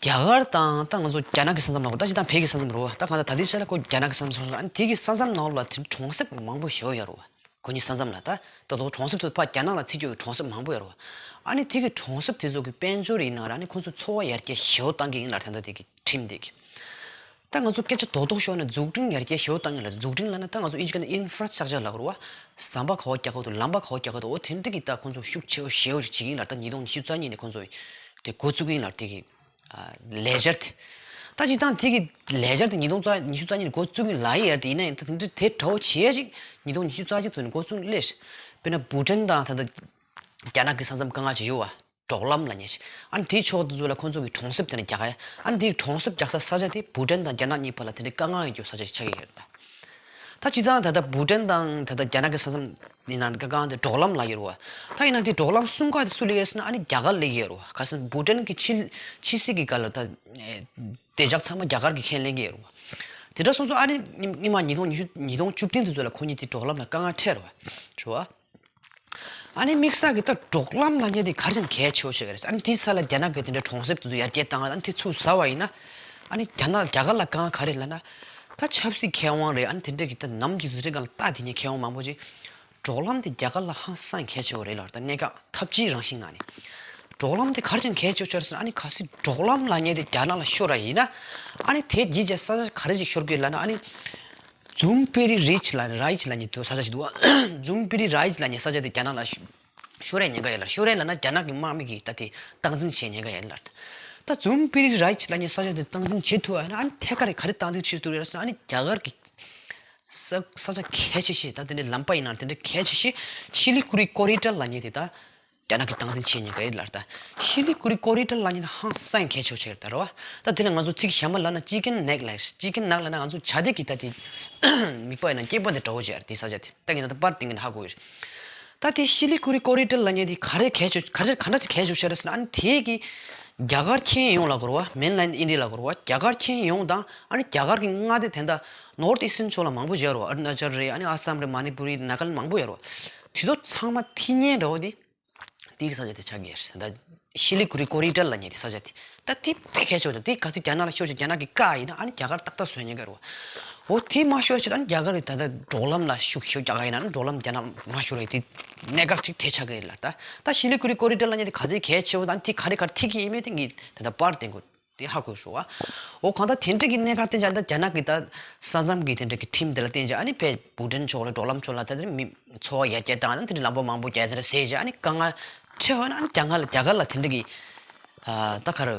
རྒྱ་གར་དང་ད་ང་ཚོ་རྒྱ་ནག་གི་ས་མཚམས་ལ་གོ། ད་སྤྱིར་བཏང་བོད་ཀྱི་ས་མཚམས་རེད་བ། ད་གང་ལྟར་ད་ལྟའི་ཆ་ལ་ཁོ་རྒྱ་ནག་གི་ས་མཚམས་སོང་ཙང་། ཨ་ནི་དེ་གི་ས་མཚམས་ནང་ལ་དེ་གྲོང་གསེབ་མང་པོ་ཞིག་ཡོད་རེད་བ། ཁོ་གཉིས་ས་མཚམས་ལ་ད་ད་དུང་གྲོང་གསེབ་དེ་ཕར་རྒྱ་ནག་ལ་ཚུད་རྒྱུ་གི་གྲོང་གསེབ་མང་པོ་ཡོད་རེད་བ། ཨ་ནི་དེ་གི་གྲོང་གསེབ་དེ་ཚོ་གི་དཔལ་འབྱོར་ཡིན་ན་ར། ཨ་ནི་ཁོ་ཚོ་འཚོ་བ་ཡར་རྒྱས་ཞེ་པོ་བཏང་གི་ཡིན་ལབ་རེད། ད་ལྟ་དེ་གི་ཁྲིམས་དེ་གིས། ད་ང་ཚོ་སྐད་ཆ་རྡོག་རྡོག་ཤོད་ན་འཛུགས་སྐྲུན་ཡར་རྒྱས་ཞེ་པོ་བཏང་གི་ཡིན་ལབ་རེད། འཛུགས་སྐྲུན་ལབ་ན་ད་ང་ཚོ་ཨིན་ཇི་སྐད་ནས་ཨིན་ཕ་ར་སི་ཊག་ཅར་ལབ་ཀྱི་རེད་བ། ཟམ་པ་ག་པར་རྒྱག་དགོས་འདུག་ལམ་པ་ག་པར་རྒྱག་དགོས་འདུག་འོ་དེ་འདྲ་གི་ད་ཁོ་ཚོ་ཤུགས་ཆེ་བོ་ཞེ་པོ་ཞིག་བྱེད་ཀྱི་ཡིན་ལབ་རེད། ད་ཉིས་སྟོང་ཉི་ཤུ་རྩ་གཉིས་ནས་ཁོ་ཚོ་དེ་འགོ་བཙུགས་ཀྱི་ཡིན་ལབ་རེད། དེ་གི་ལས་འཆར་དེ། ད་སྤྱིར་བཏང་དེ་གི་ལས་འཆར་དེ་ཉིས་སྟོང་ཉི་ཤུ་རྩ་གཉིས་ནས་འགོ་བཙུགས་ཀྱི་ལབ་ཡ་ཡོད་རེད། དེ་ཡིན་ན་ཡང་ད་དེ་འདྲ་དེ་འདྲ་བོ་བྱེད་ཡ་ཞིག་ཉིས་སྟོང་ཉི་ཤུ་རྩ་གཅིག་ཚུན་ནས་འགོ་བཙུགས་སླེབས་རེད། དཔེར་ན་བྷུ་ཊན་དང་ད་ལྟ་རྒྱ་ནག་གི་ས་མཚམས་དཀའ་ངལ་ཅིག་ཡོད་བ། འབྲོག་ལམ་ལབ་མཁན་ཞིག་ཨ་ནི་དེའི་ཕྱོགས་དེ་ཚོ་ལ་ཁོང་ཚོ་གི་གྲོང་གསེབ་དེ་ནས་རྒྱག་ཡ། ཨ་ནི་དེའི་གྲོང་གསེབ་རྒྱག་ས་ས་ཆ་དེ་བྷུ་ཊན་དང་རྒྱ་ནག་གཉིས་བར་ལ་དེ་འདྲའི་དཀའ་ངལ་ཡོད་རྒྱུ་ས་ཆ་ཞིག་ཆགས་ཀྱི་ཡོད་རེད་ད། ད་སྤྱིར་བཏང་ད་ལྟ་བྷུ་ཊན་དང་ད་ལྟ་རྒྱ་ནག་གི་ས་མཚམས་ཡིན་ན་དཀའ་ངལ་དེ་འབྲོག་ལམ་ལབ་ཀྱི་ཡོད་རེད་བ། ད་ཡིན་ན་དེ་འབྲོག་ལམ་གསུམ་ཀ་དེ་སུ་ལས་ཀྱི་རེད་ཟེར་ན། ཨ་ནི་རྒྱ་གར་ལས་ཀྱི་ཡོད་རེད་བ། ག་ཟེར་ན་བྷུ་ཊན་གྱི་ཕྱི་ཕྱི་སྲིད་ཀྱི་སྒང་ལ་ད་བདེ་འཇགས་ཚང་མ་རྒྱ་གར་གྱིས་ཁས་ལེན་གྱི་ཡོད་རེད་བ། དེ་འདྲ་སོང་ཙང་ཨ་ནི་སྔོན་མ་ཉིས་སྟོང་ཉི་ཤུ་ཉིས་སྟོང་བཅུ་བདུན་དེ་ཚོ་ལ་ཁོ་གཉིས་དེ་འབྲོག་ལམ་ལ་དཀའ་ངལ་འཕྲད་རེད་བ། རེད་བ། ཨ་ནི་དམིགས་བསལ་གྱི་ད་འབྲོག་ལམ་ལབ་མཁན་དེ་ག་རེ་བྱས་ནས་གལ་ཆེ་བོ་ཞིག་རེད། ཨ་ནི་དེའི་ས་ལ་རྒྱ་ནག་གི་དེ་འདྲའི་གྲོང་གསེབ་དེ་ཚོ་ཡར་རྒྱས་བཏང་། ཨ་ནི་དེ་ཚུར་ཟ་བ་ཡིན་ན། ཨ་ནི་རྒྱ་ནག་རྒྱ་གར་ལ་དཀའ་ངལ་ག་རེ་ལབ་ན། ད་ཆབ་སྲིད་མཁས་དབང་རེད། ཨ་ནི་དེ་འདྲ་གི་ད་ནམ་གྱི་དུས་ཚོད་སྒང་ལ་ལྟ་དེ་ཉིད་མཁས་དབང་མང་པོ་ཅིག་འབྲོག་ལམ་དེ་རྒྱ་གར་ལ་ཧང་སང་གལ་ཆེ་བོ་རེད་ལབ་རེད། ད་གནད་འགག་འཐབ་ཇུས་རང་བཞིན་ངང་ནས། འབྲོག་ལམ་དེ་ག་རེ་བྱས་ནས་གལ་ཆེ་བོ་ཆགས་རེད་ཟེར་ན། ཨ་ནི་གལ་སྲིད་འབྲོག་ལམ་ལབ་མཁན་དེ་རྒྱ་ནག་ལ་ཤོར་བ་ཡིན་ན། ཨ་ནི་དེ་རྗེས་ཀྱི་ས་ཆ་ག་རེ་ཞིག་ཤོར་གྱི་ཡོད་ལབ་ན། ཨ་ནི་ཛུམ་པི་རི་རིཇ་ལབ་རའིཇ་ལབ་མཁན་དེ་ས་ཆ་ཞིག་འདུག་བ། ཛུམ་པི་རི་རའིཇ་ལབ་མཁན་ས་ཆ་དེ་རྒྱ་ནག་ལ་ཤོར་ཤོར་ཡའི་ཉེན་ཁ་ཡོད་ལབ། ཤོར་ཡ་ལབ་ན་རྒྱ་ནག་གི་དམག་མི་གིས་ད་དེ་སྟངས་འཛིན་བྱེད་ཉེན་ཁ་ཡོད་ལབ། ད་ཛུམ་པི་རི་རའིཇ་ལབ་མཁན་ས་ཆ་དེ་སྟངས་འཛིན་བྱེད་ཐུབ་པ་ཡིན་ན། ཨ་ནི་ཐད་ཀར་ག་རེ་སྟངས་འཛིན་བྱེད་ཐུབ་རེད་ཟེར་ན། ཨ་ནི་རྒྱ་གར་གྱི་ས་ས་ཆ་གལ་ཆེ་ཤོས། ད་དེ་འདྲའི་ལམ་པ་ཡིན་ན་དེ་འདྲའི་གལ་ཆེ་ཤོས་ཤི་ལི་གུ་རི་ཀོ་རི་ཌོར་ལབ་མཁན་དེ་ད་རྒྱ་ནག་གིས་སྟངས་འཛིན་བྱེད་ཉེན་ཁ་ཡོད་ལབ། ད་ཤི་ལི་གུ་རི་ཀོ་རི་ཌོར་ལབ་མཁན་དེ་ཧང་སང་གལ་ཆེ་བོ་ཆགས་ཡོད་ད་རེད་བ། ད་དེ་ལ་ང་ཚོ་ཚིག་གཞན་པ་ལབ་ན་ཅི་ཀེན་ནེག་ལབ། ཅི་ཀེན་ནེག་ལབ་ན་ང་ཚོ་བྱ་དེ་གི་ད་དེ་དམིགས་པ་ཡིན་ན་སྐྱེས་པ་དེ་འདྲ་བོ་ཅིག་ཡ་རེད། དེ་ས་ཆ་དེ་ད་ཡིན་ན་ད་པར་སྟེང་གི་ཧ་གོ་གི་རེད། ད་དེ་ཤི་ལི་གུ་རི་ཀོ་རི་ཌོར་ལབ་མཁན་དེ་ག་རེ་གལ་ཆེ་ག་རེ་ག་འདྲ་ཅིག་གལ་ཆེ་བོ་ཆགས་རེད་ཟེར་ན། ཨ་ནི་དེ་གི་རྒྱ་གར་ཁྱོན་ཡོངས་ལབ་དགོས་རེད་བ། མེན་ལེན་ཌ་ཨིན་ཌི་ཡ་ལབ་དགོས་རེད་བ། རྒྱ་གར་ཁྱོན་ཡོངས་དང་། ཨ་ནི་རྒྱ་གར་གྱི་མངའ་སྡེ་དེ་འདྲ་ནོར་ཐི་ཨིསྟན་ཕྱོགས་ལ་མང་པོ་ཅིག་ཡོད་རེད་བ། ཨ་རུ་ན་ཅལ་རེད། ཨ་ནི་ཨ་སམ་རེད། མ་ནི་པུར་རེད། ནཱ་ག་ལེནཌ་མང་པོ་ཡོད་རེད་བ། དེ་ཚོ་ཚང་མ་ཐིག་ངན་འདྲ་བོ་དེ་དེའི་ས་ཆ་དེ་ཆགས་ཀྱི་ཡོད་རེད། ད་ཤི་ལི་གུ་རི་ཀོ་རི་ཌོར་ལབ་མཁན་དེ་ས་ཆ་དེ། ད་དེ་དཔེ་གལ་ཆེ་བོ་དང་། དེ་གལ་སྲིད་རྒྱ་ནག་ལ་ཤོར་བྱས་རྒྱ་ནག་གིས་བཀག་ཡིན་ན། ཨ་ནི་རྒྱ་གར་ཏག་ཏག་བཟོ་ཉེན་ཁ་རེད་བ། འོ་དེ་མ་ཤོར་བྱས། ཨ་ནི་རྒྱ་གར་གྱིས་ད་ལྟ་འབྲོག་ལམ་ལ་ཤུགས་ཤུགས་རྒྱག་ག་ཡིན་ན། ཨ་ནི་འབྲོག་ལམ་རྒྱ་ནག་མ་ཤོར་བའི་དེ་གནད་འགག་ཅིག་དེ་ཆགས་ཀྱི་རེད་ལབ། ད་ད་ཤི་ལི་གུ་རི་ཀོ་རི་ཌོར་ལབ་མཁན་དེ་ག་ཚོད་གལ་ཆེ་བོ་དང་། དེ་ག་རེ་ག་རེ་ཐིག་གི་ཡིན་མིན་དེ་ངས་ད་ལྟ་པར་སྟེང་གོ་དེ་ཧ་གོ་ཤོག་ཨ། འོ་གང་ལྟར་དེ་འདྲ་གི་གནད་འགག་བསྟན་ཅིག་ད་རྒྱ་ནག་གི་ད་ས་མཚམས་ཀྱི་དེ་འདྲ་གི་ཁྲིམས་དེ་ལ་བརྟེན་ཅིག་ཨ་ནི་ཕར་བྷུ་ཊན་ཕྱོགས་ལ་འབྲོག་ལམ་ཕྱོགས་ལ་ད་དེར་མི་འཚོ་བ་ཡར་རྒྱས་བཏང་ན། དེ་འདྲ་ལམ་བར་མང་པོ་རྒྱག་དེ་འདྲ་ཟེར་ཅིག་ཨ་ནི་དཀའ་ངལ་འཕྲད་པ་ན། ཨ་ནི་རྒྱ་ནག་ལ་རྒྱ་གར་ལ་དེ་འདྲ་གི་ཨ་ད་ག་རེ་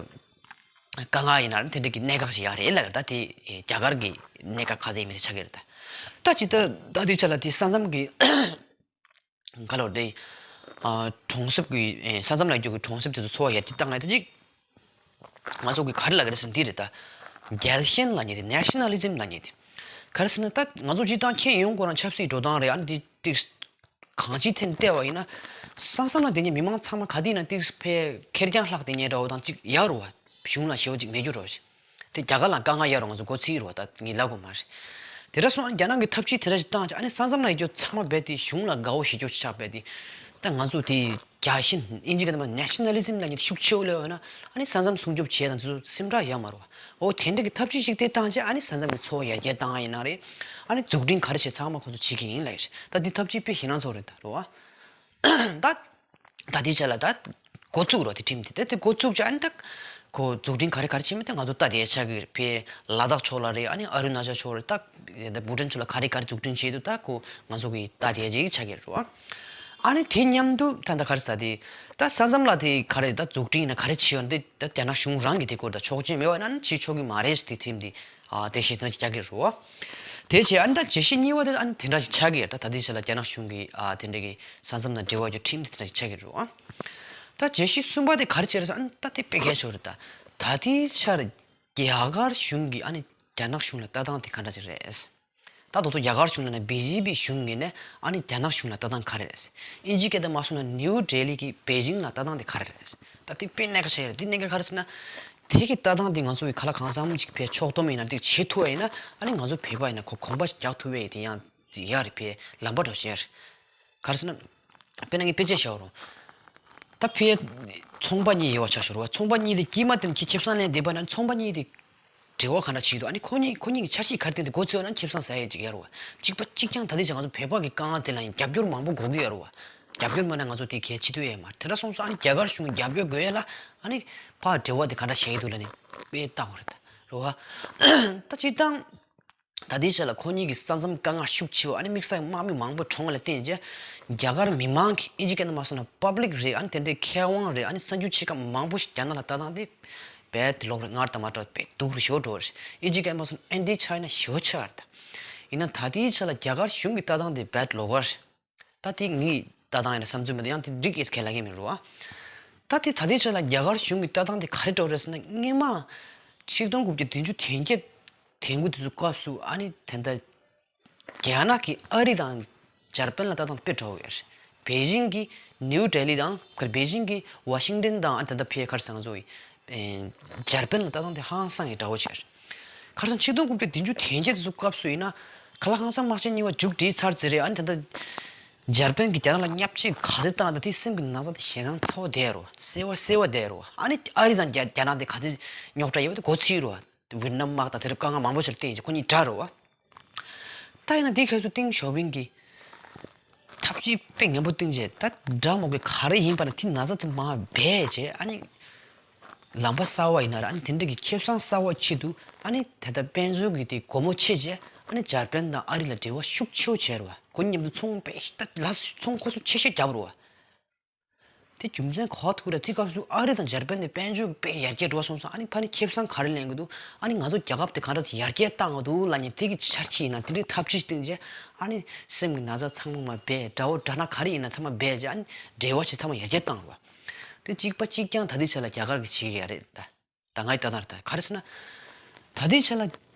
དཀའ་ངལ་ཡིན་ན་དེ་འདྲ་གི་གནད་འགག་ཅིག་ཡོད་རེད་ལབ། ད་དེ་རྒྱ་གར་གི་གནད་འགག་ག་ཚོད་ཡིན་མིན་དེ་ཆགས་ཀྱི་རེད་ད། ད་ཅི་ད་ད་དེ་ཆ་ལ་དེ་ས་མཚམས་ཀྱི་ག་ལབ་དགོས་རེད། ཨ་གྲོང་གསེབ་ཀྱི་ཨེ་ས་མཚམས་ལ་ཡོད་རྒྱུ་གི་གྲོང་གསེབ་དེ་ཚོ་འཚོ་བ་ཡར་རྒྱས་བཏང་ཡ་དེ་ཅིག་ང་ཚོ་གི་ག་རེ་ལབ་ཀྱི་རེད་ཟེར་ན་འདི་རེད་ད། རྒྱལ་ཞེན་ལབ་མཁན་དེ། ནེ་ཤ་ན་ལི་ཛིམ་ལབ་མཁན་དེ། ག་རེ་ཟེར་ན་ད་ང་ཚོ་སྤྱིར་བཏང་ཁྱོན་ཡོངས་ཁོ་རང་ཆབ་སྲིད་འགྲོ་སྟངས་རེད། ཨ་ནི་དེ་ཏིག་གང་ཅིའི་ཐད་ནས་བལྟས་པ་ཡིན་ན། ས་མཚམས་ལ་བསྡད་མཁན་མི་མང་ཚང་མ་ག་དུས་ཡིན་ན་ཏིག་ཕར་ཁེར་རྐྱང་ལྷག་བསྡད་མཁན་འདྲ་བོ་དང་ཅིག་ཡོད་རེད་བ། གཞུང་ལ་ཞེ་པོ་ཅིག་མེད་རྒྱུ་འདྲ་བོ་ཞིག་དེ་རྒྱ་གར་ལ་དཀའ་ངལ་ཡོད་རེད། ང་ཚོ་མགོ་ཚོས་རེད་བ། ད་ངས་ལབ་དགོས་མ་རེད། དེ་འདྲ་སོང་ཨ་ནི་རྒྱ་ནག་གིས་ཐབས་ཇུས་དེ་འདྲ་ཞིག་བཏང་བྱས། ཨ་ནི་ས་མཚམས་ལ་ཡོད་རྒྱུ་ཚང་མ་རྦད་དེ་གཞུང་ལ་དགའ་བོ་བྱེད་རྒྱུ་ཆགས་རྦད་དེ། ད་ང་ཚོ་དེ་རྒྱལ་ཞེན། ཨིན་ཇི་སྐད་ནང་ནེ་ཤ་ན་ལི་ཛིམ་ལབ་མཁན་དེ་ཤུགས་ཆེ་བོ་སླེབས་པ་ཡིན་ན། ཨ་ནི་ས་མཚམས་སྲུང་སྐྱོབ་བྱེད་དང་དེ་ཚོ་སེམས་ཁྲལ་ཡོད་མ་རེད་བ། འོ་དེ་འདྲ་གི་ཐབས་ཇུས་ཤིག་དེ་བཏང་བྱས། ཨ་ནི་ས་མཚམས་ཀྱི་འཚོ་བ་ཡར་རྒྱས་བཏང་ཡིན་ན་རེད། ཨ་ནི་འཛུགས་སྐྲུན་ག་རེ་བྱེད་ཚང་མ་ཁོ་ཚོ་བྱེད་ཀྱི་ཡིན་ལབ་ཡོད་རེད། ད་འདི་ཐབས་ཇུས་དཔེ་ཞེད་སྣང་ཚ་བོ་རེད་ད་རེད་བ། ད། ད་དེའི་ཆ་ལ་ད་འགོ་བཙུགས་རོགས། དེ་ཁྲིམས་དེ་ད་དེ་འགོ་བཙུགས་བྱས། ཨ་ནི་ད་ཁོ་འཛུགས་སྐྲུན་ག་རེ་ག་རེ་བྱེད་མིན་ད་ང་ཚོ་ལྟ་བསྡད་ཆགས་ཀྱི་རེད། ཕར་ལ་དྭགས་ཕྱོགས་ལ་རེད། ཨ་ནི་ཨ་རུ་ན་ཅལ་ཕྱོགས་རེད། ད་ད་བྷུ་ཊན་ཕྱོགས་ལ་ག་རེ་ག་རེ་འཛུགས་སྐྲུན་བྱས་འདུག་ད་ཁོ་ང་ཚོ་གིས་ལྟ་བསྡད་ཅིག་ཆགས་ཀྱི་རེད་བ། ཨ་ནི་དེ་མཉམ་དུ་ད་ད་ག་རེ་ཟེར། དེ་ད་ས་མཚམས་ལ་དེ་ག་རེ་ད་འཛུགས་སྐྲུན་ཡིན་ན་ག་རེ་བྱེད་ཡོད་ན། དེ་ད་རྒྱ་ནག་གཞུང་རང་གིས་དེ་སྐོར་ད་ཆོག་མཆན་མེད་པ་ཡིན་ན་ཨ་ནི་བྱེད་ཆོག་གི་མ་རེད། དེ་ཁྲིམས་དེ། ཨ་དེ་ཞེད་སྣང་ཅིག་རྒྱག་གི་རེད་བ། དེ་བྱས་ཨ་ནི་ད་བརྗོད་གཞི་གཉིས་པ་དེ་ཨ་ནི་དེ་འདྲ་ཞིག་ཆགས་ཀྱི་ཡོད། ད་ད་ལྟའི་ཆ་ལ་རྒྱ་ནག་གཞུང་གིས་ཨ་དེ་འདྲ་གི་ས་མཚམས་དང་འབྲེལ་བ་ཡོད་ཁྲིམས་དེ་དེ་འདྲ་ཞིག་ཆགས་ཀྱི་རེད་བ། ད་བརྗོད་གཞི་གསུམ་པ་དེ་ག་རེ་བྱས་རེད་ཟེར། ཨ་ནི་ད་དེ་དཔེ་གལ་ཆེ་བ་རེད་ད། ད་ལྟའི་ཆར་རྒྱ་གར་གཞུང་གིས་ཨ་ནི་ རྒྱ་ནག་གཞུང་ལ་ལྟ་སྟངས་དེ་ག་འདྲ་ཅིག་རེད། ད་དོ་དོ་རྒྱ་གར་གཞུང་ལ་ན་བི་ཇེ་པི་གཞུང་ངོས་ནས་ཨ་ནི་རྒྱ་ནག་གཞུང་ལ་ལྟ་སྟངས་ག་རེ་རེད། ཨིན་ཇི་སྐད་དུ་མ་སོང་ན་ནིའུ་ཌེ་ལི་གི་པེ་ཅིང་ལ་ལྟ་སྟངས་དེ་ག་རེ་རེད། ད་དེ་དཔེ་གནད་འགག་ཆགས་ཡོད་རེད། དེ་གནད་འགག་ག་རེ་ཟེར་ན། དེ་གི་ལྟ་སྟངས་དེ་ང་ཚོ་གི་ག་ལ་གང་འཚམ་ཅིག་ཕའི་ཕྱོགས་སྡོམ་ཡིན་ན་དེ་བྱེད་ཐུབ་པ་ཡིན་ན་ཨ་ནི་ང་ཚོ་བོད་པ་ཡིན་ན་གོ་གོམ་པ་རྒྱག་ཐུབ་པ་ཡིན། དེ་ཡང་ཡག་རེད། ཕའི་ལམ་པ་འགྲོ་བཞིན་རེད། ག་རེ་ཟེར་ན། དཔེར་ན་ངས་དཔེ་ཆ་བཞག་རོགས། ད་ཕའི་ཚོང་པ་གཉིས་ཡོད་པ་ཆ་བཞག་རོགས། ཚོང་པ་གཉིས་དེ་དཀྱིལ་མ་དེ་ནས་ཁྱེད་ཁེ་བཟང་ལེན་བསྡད་པ་ན་ཚོང་པ་གཉིས་དེ་འབྲེལ་བ་ག་འདྲ་བྱེད་ཀྱི་འདུག་ཨ་ནི་ཁོ་གཉིས་ཁོ་གཉིས་ཀྱི་འཆར་གཞི་ག་རེ་བཏིང་འདུག་མགོ་ཚོས་ན་ཁེ་བཟང་ཟ་ཡས་ཅིག་ཡོད་རེད་བ། གཅིག་པ་གཅིག་རྐྱང་ད་ལྟའི་ཆ་ང་ཚོ་བོད་པ་གི་དཀའ་ངལ་དེ་ལ་ཡང་རྒྱབ་སྐྱོར་མང་པོ་དགོས་ཀྱི་ཡོད་རེད་བ། རྒྱབ་སྐྱོར་མེད་ན་ང་ཚོ་དེ་གལ་ཆེ་དུས་ཡོད་མ་རེད། དེ་འདྲ་སོང་ཙང་ཨ་ནི་རྒྱ་གར་གཞུང་གི་རྒྱབ་སྐྱོར་དགོས་ཡས་ལ་ཨ་ནི་ཕར་འབྲེལ་བ་དེ་ག་འདྲ་བྱེད་ཀྱི་འདུག་ལབ་ནས་དཔེ་བལྟ་དགོས་རེད་ད་རེད་བ། ད་སྤྱིར་བཏང་ད་ལྟའི་ཆ་ལ་ཁོ་གཉིས་ཀྱི་ས་མཚམས་དཀའ་ངལ་ཤུགས་ཆེ་བ་ཨ་ནི་དམིགས་བསལ་དམག་མི་མང་པོ་གྲོངས་པ་ལ་བརྟེན་བྱས་རྒྱ་གར་མི་མང་གི་ཨིན་ཇི་སྐད་ནང་མ་སོང་ན་པབ་ལིག་རེད། ཨ་ནི་དེ་འདྲའི་མཁས་དབང་རེད། ཨ་ནི་གསར་འགྱུར་ཆེ་ཁག་མང་པོ་ཞིག་རྒྱ་ནག་ལ་ལྟ་སྟངས་དེ་རྦད་དེ་ལོག་རེད། སྔར་དང་མ་འདྲ་བ་དཔེ་སྡུག་རུ་ཞེ་པོ་འགྲོ་བ་རེད། ཨིན་ཇི་སྐད་མ་སོང་ན་ཨེན་ཊི་ཆའི་ན་ཞེ་པོ་ཆགས་རེད་ད། ཡིན་ན་ད་ལྟའི་ཆ་ལ་རྒྱ་གར་གཞུང་གི་ལྟ་སྟངས་དེ་རྦད་ལོག་པ་རེད། ད་དེ་ངའི་ལྟ་སྟངས་ཡིན་ན་བསམ་ཚུལ་མི་འདུག་ཡང་དེ་འགྲིག་ཡོད་ཁས་ལེན་གྱི་མི་རུང་བ། ད་དེ་ད་ལྟའི་ཆ་ལ་རྒྱ་གར་གཞུང་གི་ལྟ་སྟངས་དེ་ག་རེ་འགྲོ་རེད་ཟེར་ན། སྔོན་མ་ཆིག་སྟོང་དགུ་བརྒྱ་བདུན་ཅུ་དོན་བརྒྱད་དེ་འགོ་དེ་ཚོ་སྐབས་སུ་ཨ་ནི་དེ་འདྲ་རྒྱ་ནག་གིས་ཨ་རི་དང་འཇར་པན་ལ་ལྟ་སྟངས་དཔེ་འདྲ་བོ་ཡོད་རེད། པེ་ཅིང་གིས་ནིའུ་ཌེ་ལི་དང་ག་རེ་པེ་ཅིང་གིས་ཝ་ཤིང་ཏན་དང་ཨ་ནི་ད་ལྟ་ཕའི་ག་རེ་ཟེར་ང་ཚོ་ཡི་ཨེ་འཇར་པན་ལ་ལྟ་སྟངས་དེ་ཧང་སང་ཡི་འདྲ་བོ་བྱས་རེད། ག་རེ་ཟེར་ན་ཆིག་སྟོང་དགུ་བརྒྱ་བདུན་ཅུ་དོན་བརྒྱད་དེ་ཚོ་སྐབས་སུ་ཡིན་ན་ག་ལ་ཧང་སང་དམག་ཆེན་གཉིས་པ་མཇུག་སྒྲིལ་ཚར་ཟིན་རེད། ཨ་ནི་ད་ལྟ་འཇར་པན་གྱིས་རྒྱ་ནག་ལ་བརྙས་བཅོས་ག་ཚོད་བཏང་ད་དེ་སེམས་ཀྱི་ན་ཚ་དེ་ཞེད་སྣང་ཚ་བོ་བསྡད་རོ། གསལ་བ་གསལ་བ་བསྡད་རོ། ཨ་ནི་ཨ་རི་དང་རྒྱ་རྒྱ་ནག་དེ་ག་ཚོད་རྙོག་དྲ་ཡོད་པ་དེ་མགོ་ཚོས་རོ། ཝི་ཡེད་ནམ་དམག་དང་དེ་རུ་དཀའ་ངལ་མང་པོ་ཞིག་ལ་བརྟེན་བྱས་ཁོ་གཉིས་དགྲ་རོ། ད་ཡིན་ན་དེ་ཁ་སང་ཏེང་ཞའོ་ཕིང་གིས་ཐབས་ཇུས་དཔེ་ངན་པོ་བཏིང་བྱས་ད་དགྲ་མོ་གི་ག་རེ་ཡིན་པ་ན་དེ་ན་ཚ་དེ་མར་སྦས་བྱས་ཨ་ནི་ལམ་པ་གསར་བ་ཡིན་ན་ར་ཨ་ནི་དེ་འདྲ་གི་ཁེ་བཟང་གསར་བ་ཆེད་དུ་ཨ་ནི་དེ་ལྟར་དཔལ་འབྱོར་གྱི་དེ་སྒོ་མོ་ཕྱེ་བྱས་ཨ་ནི་འཇར་པན་དང་ཨ་རི་ལ་འབྲེལ་བ་ཤུགས་ཆེ་བོ་བྱས་ར་བ། ཁོ་གཉིས་མཉམ་དུ་ཚོང་དཔེ་ད་ལ་ཚོང་ཁོ་ཚོ་ཆེ་ཤོས་བརྒྱབ་ར་བ། དེ་རྒྱུ་མཚན་ག་པར་ཐུག་རེད། དེ་སྐབས་སུ་ཨ་རི་དང་འཇར་པན་དེ་དཔལ་འབྱོར་དཔེ་ཡར་རྒྱས་འགྲོ་སོང་ཙང་ཨ་ནི་ཕ་ནི་ཁེ་བཟང་ག་རེ་ལེན་གི་འདུག་ཨ་ནི་ང་ཚོ་རྒྱལ་ཁབ་དེ་ག་འདྲ་ཡར་རྒྱས་བཏང་གི་འདུག་ལབ་ནས་དེ་གི་འཆར་གཞི་ཡིན་ན་དེ་འདྲའི་ཐབས་ཇུས་བཏིང་བྱས་ཨ་ནི་སེམས་ཀྱི་ན་ཚ་ཚང་མ་མར་སྦས། དགྲ་བོ་དགྲ་ནག་ག་རེ་ཡིན་ན་ཚང་མ་སྦས་བྱས་ཨ་ནི་འབྲེལ་བ་ཞིག་ཚང་མ་ཡར་རྒྱས་བཏང་བ། དེ་གཅིག་པ་གཅིག་རྐྱང་ད་ལྟའི་ཆ་ལ་རྒྱ་གར་གྱིས་བྱེད་ཀྱི་ཡོད་རེད་ད། ད་ང་ཡི་ལྟ་སྟངས་རེད་ད། ག་རེ་ཟེར་ན། ད་ལྟའི་ཆ་ལ་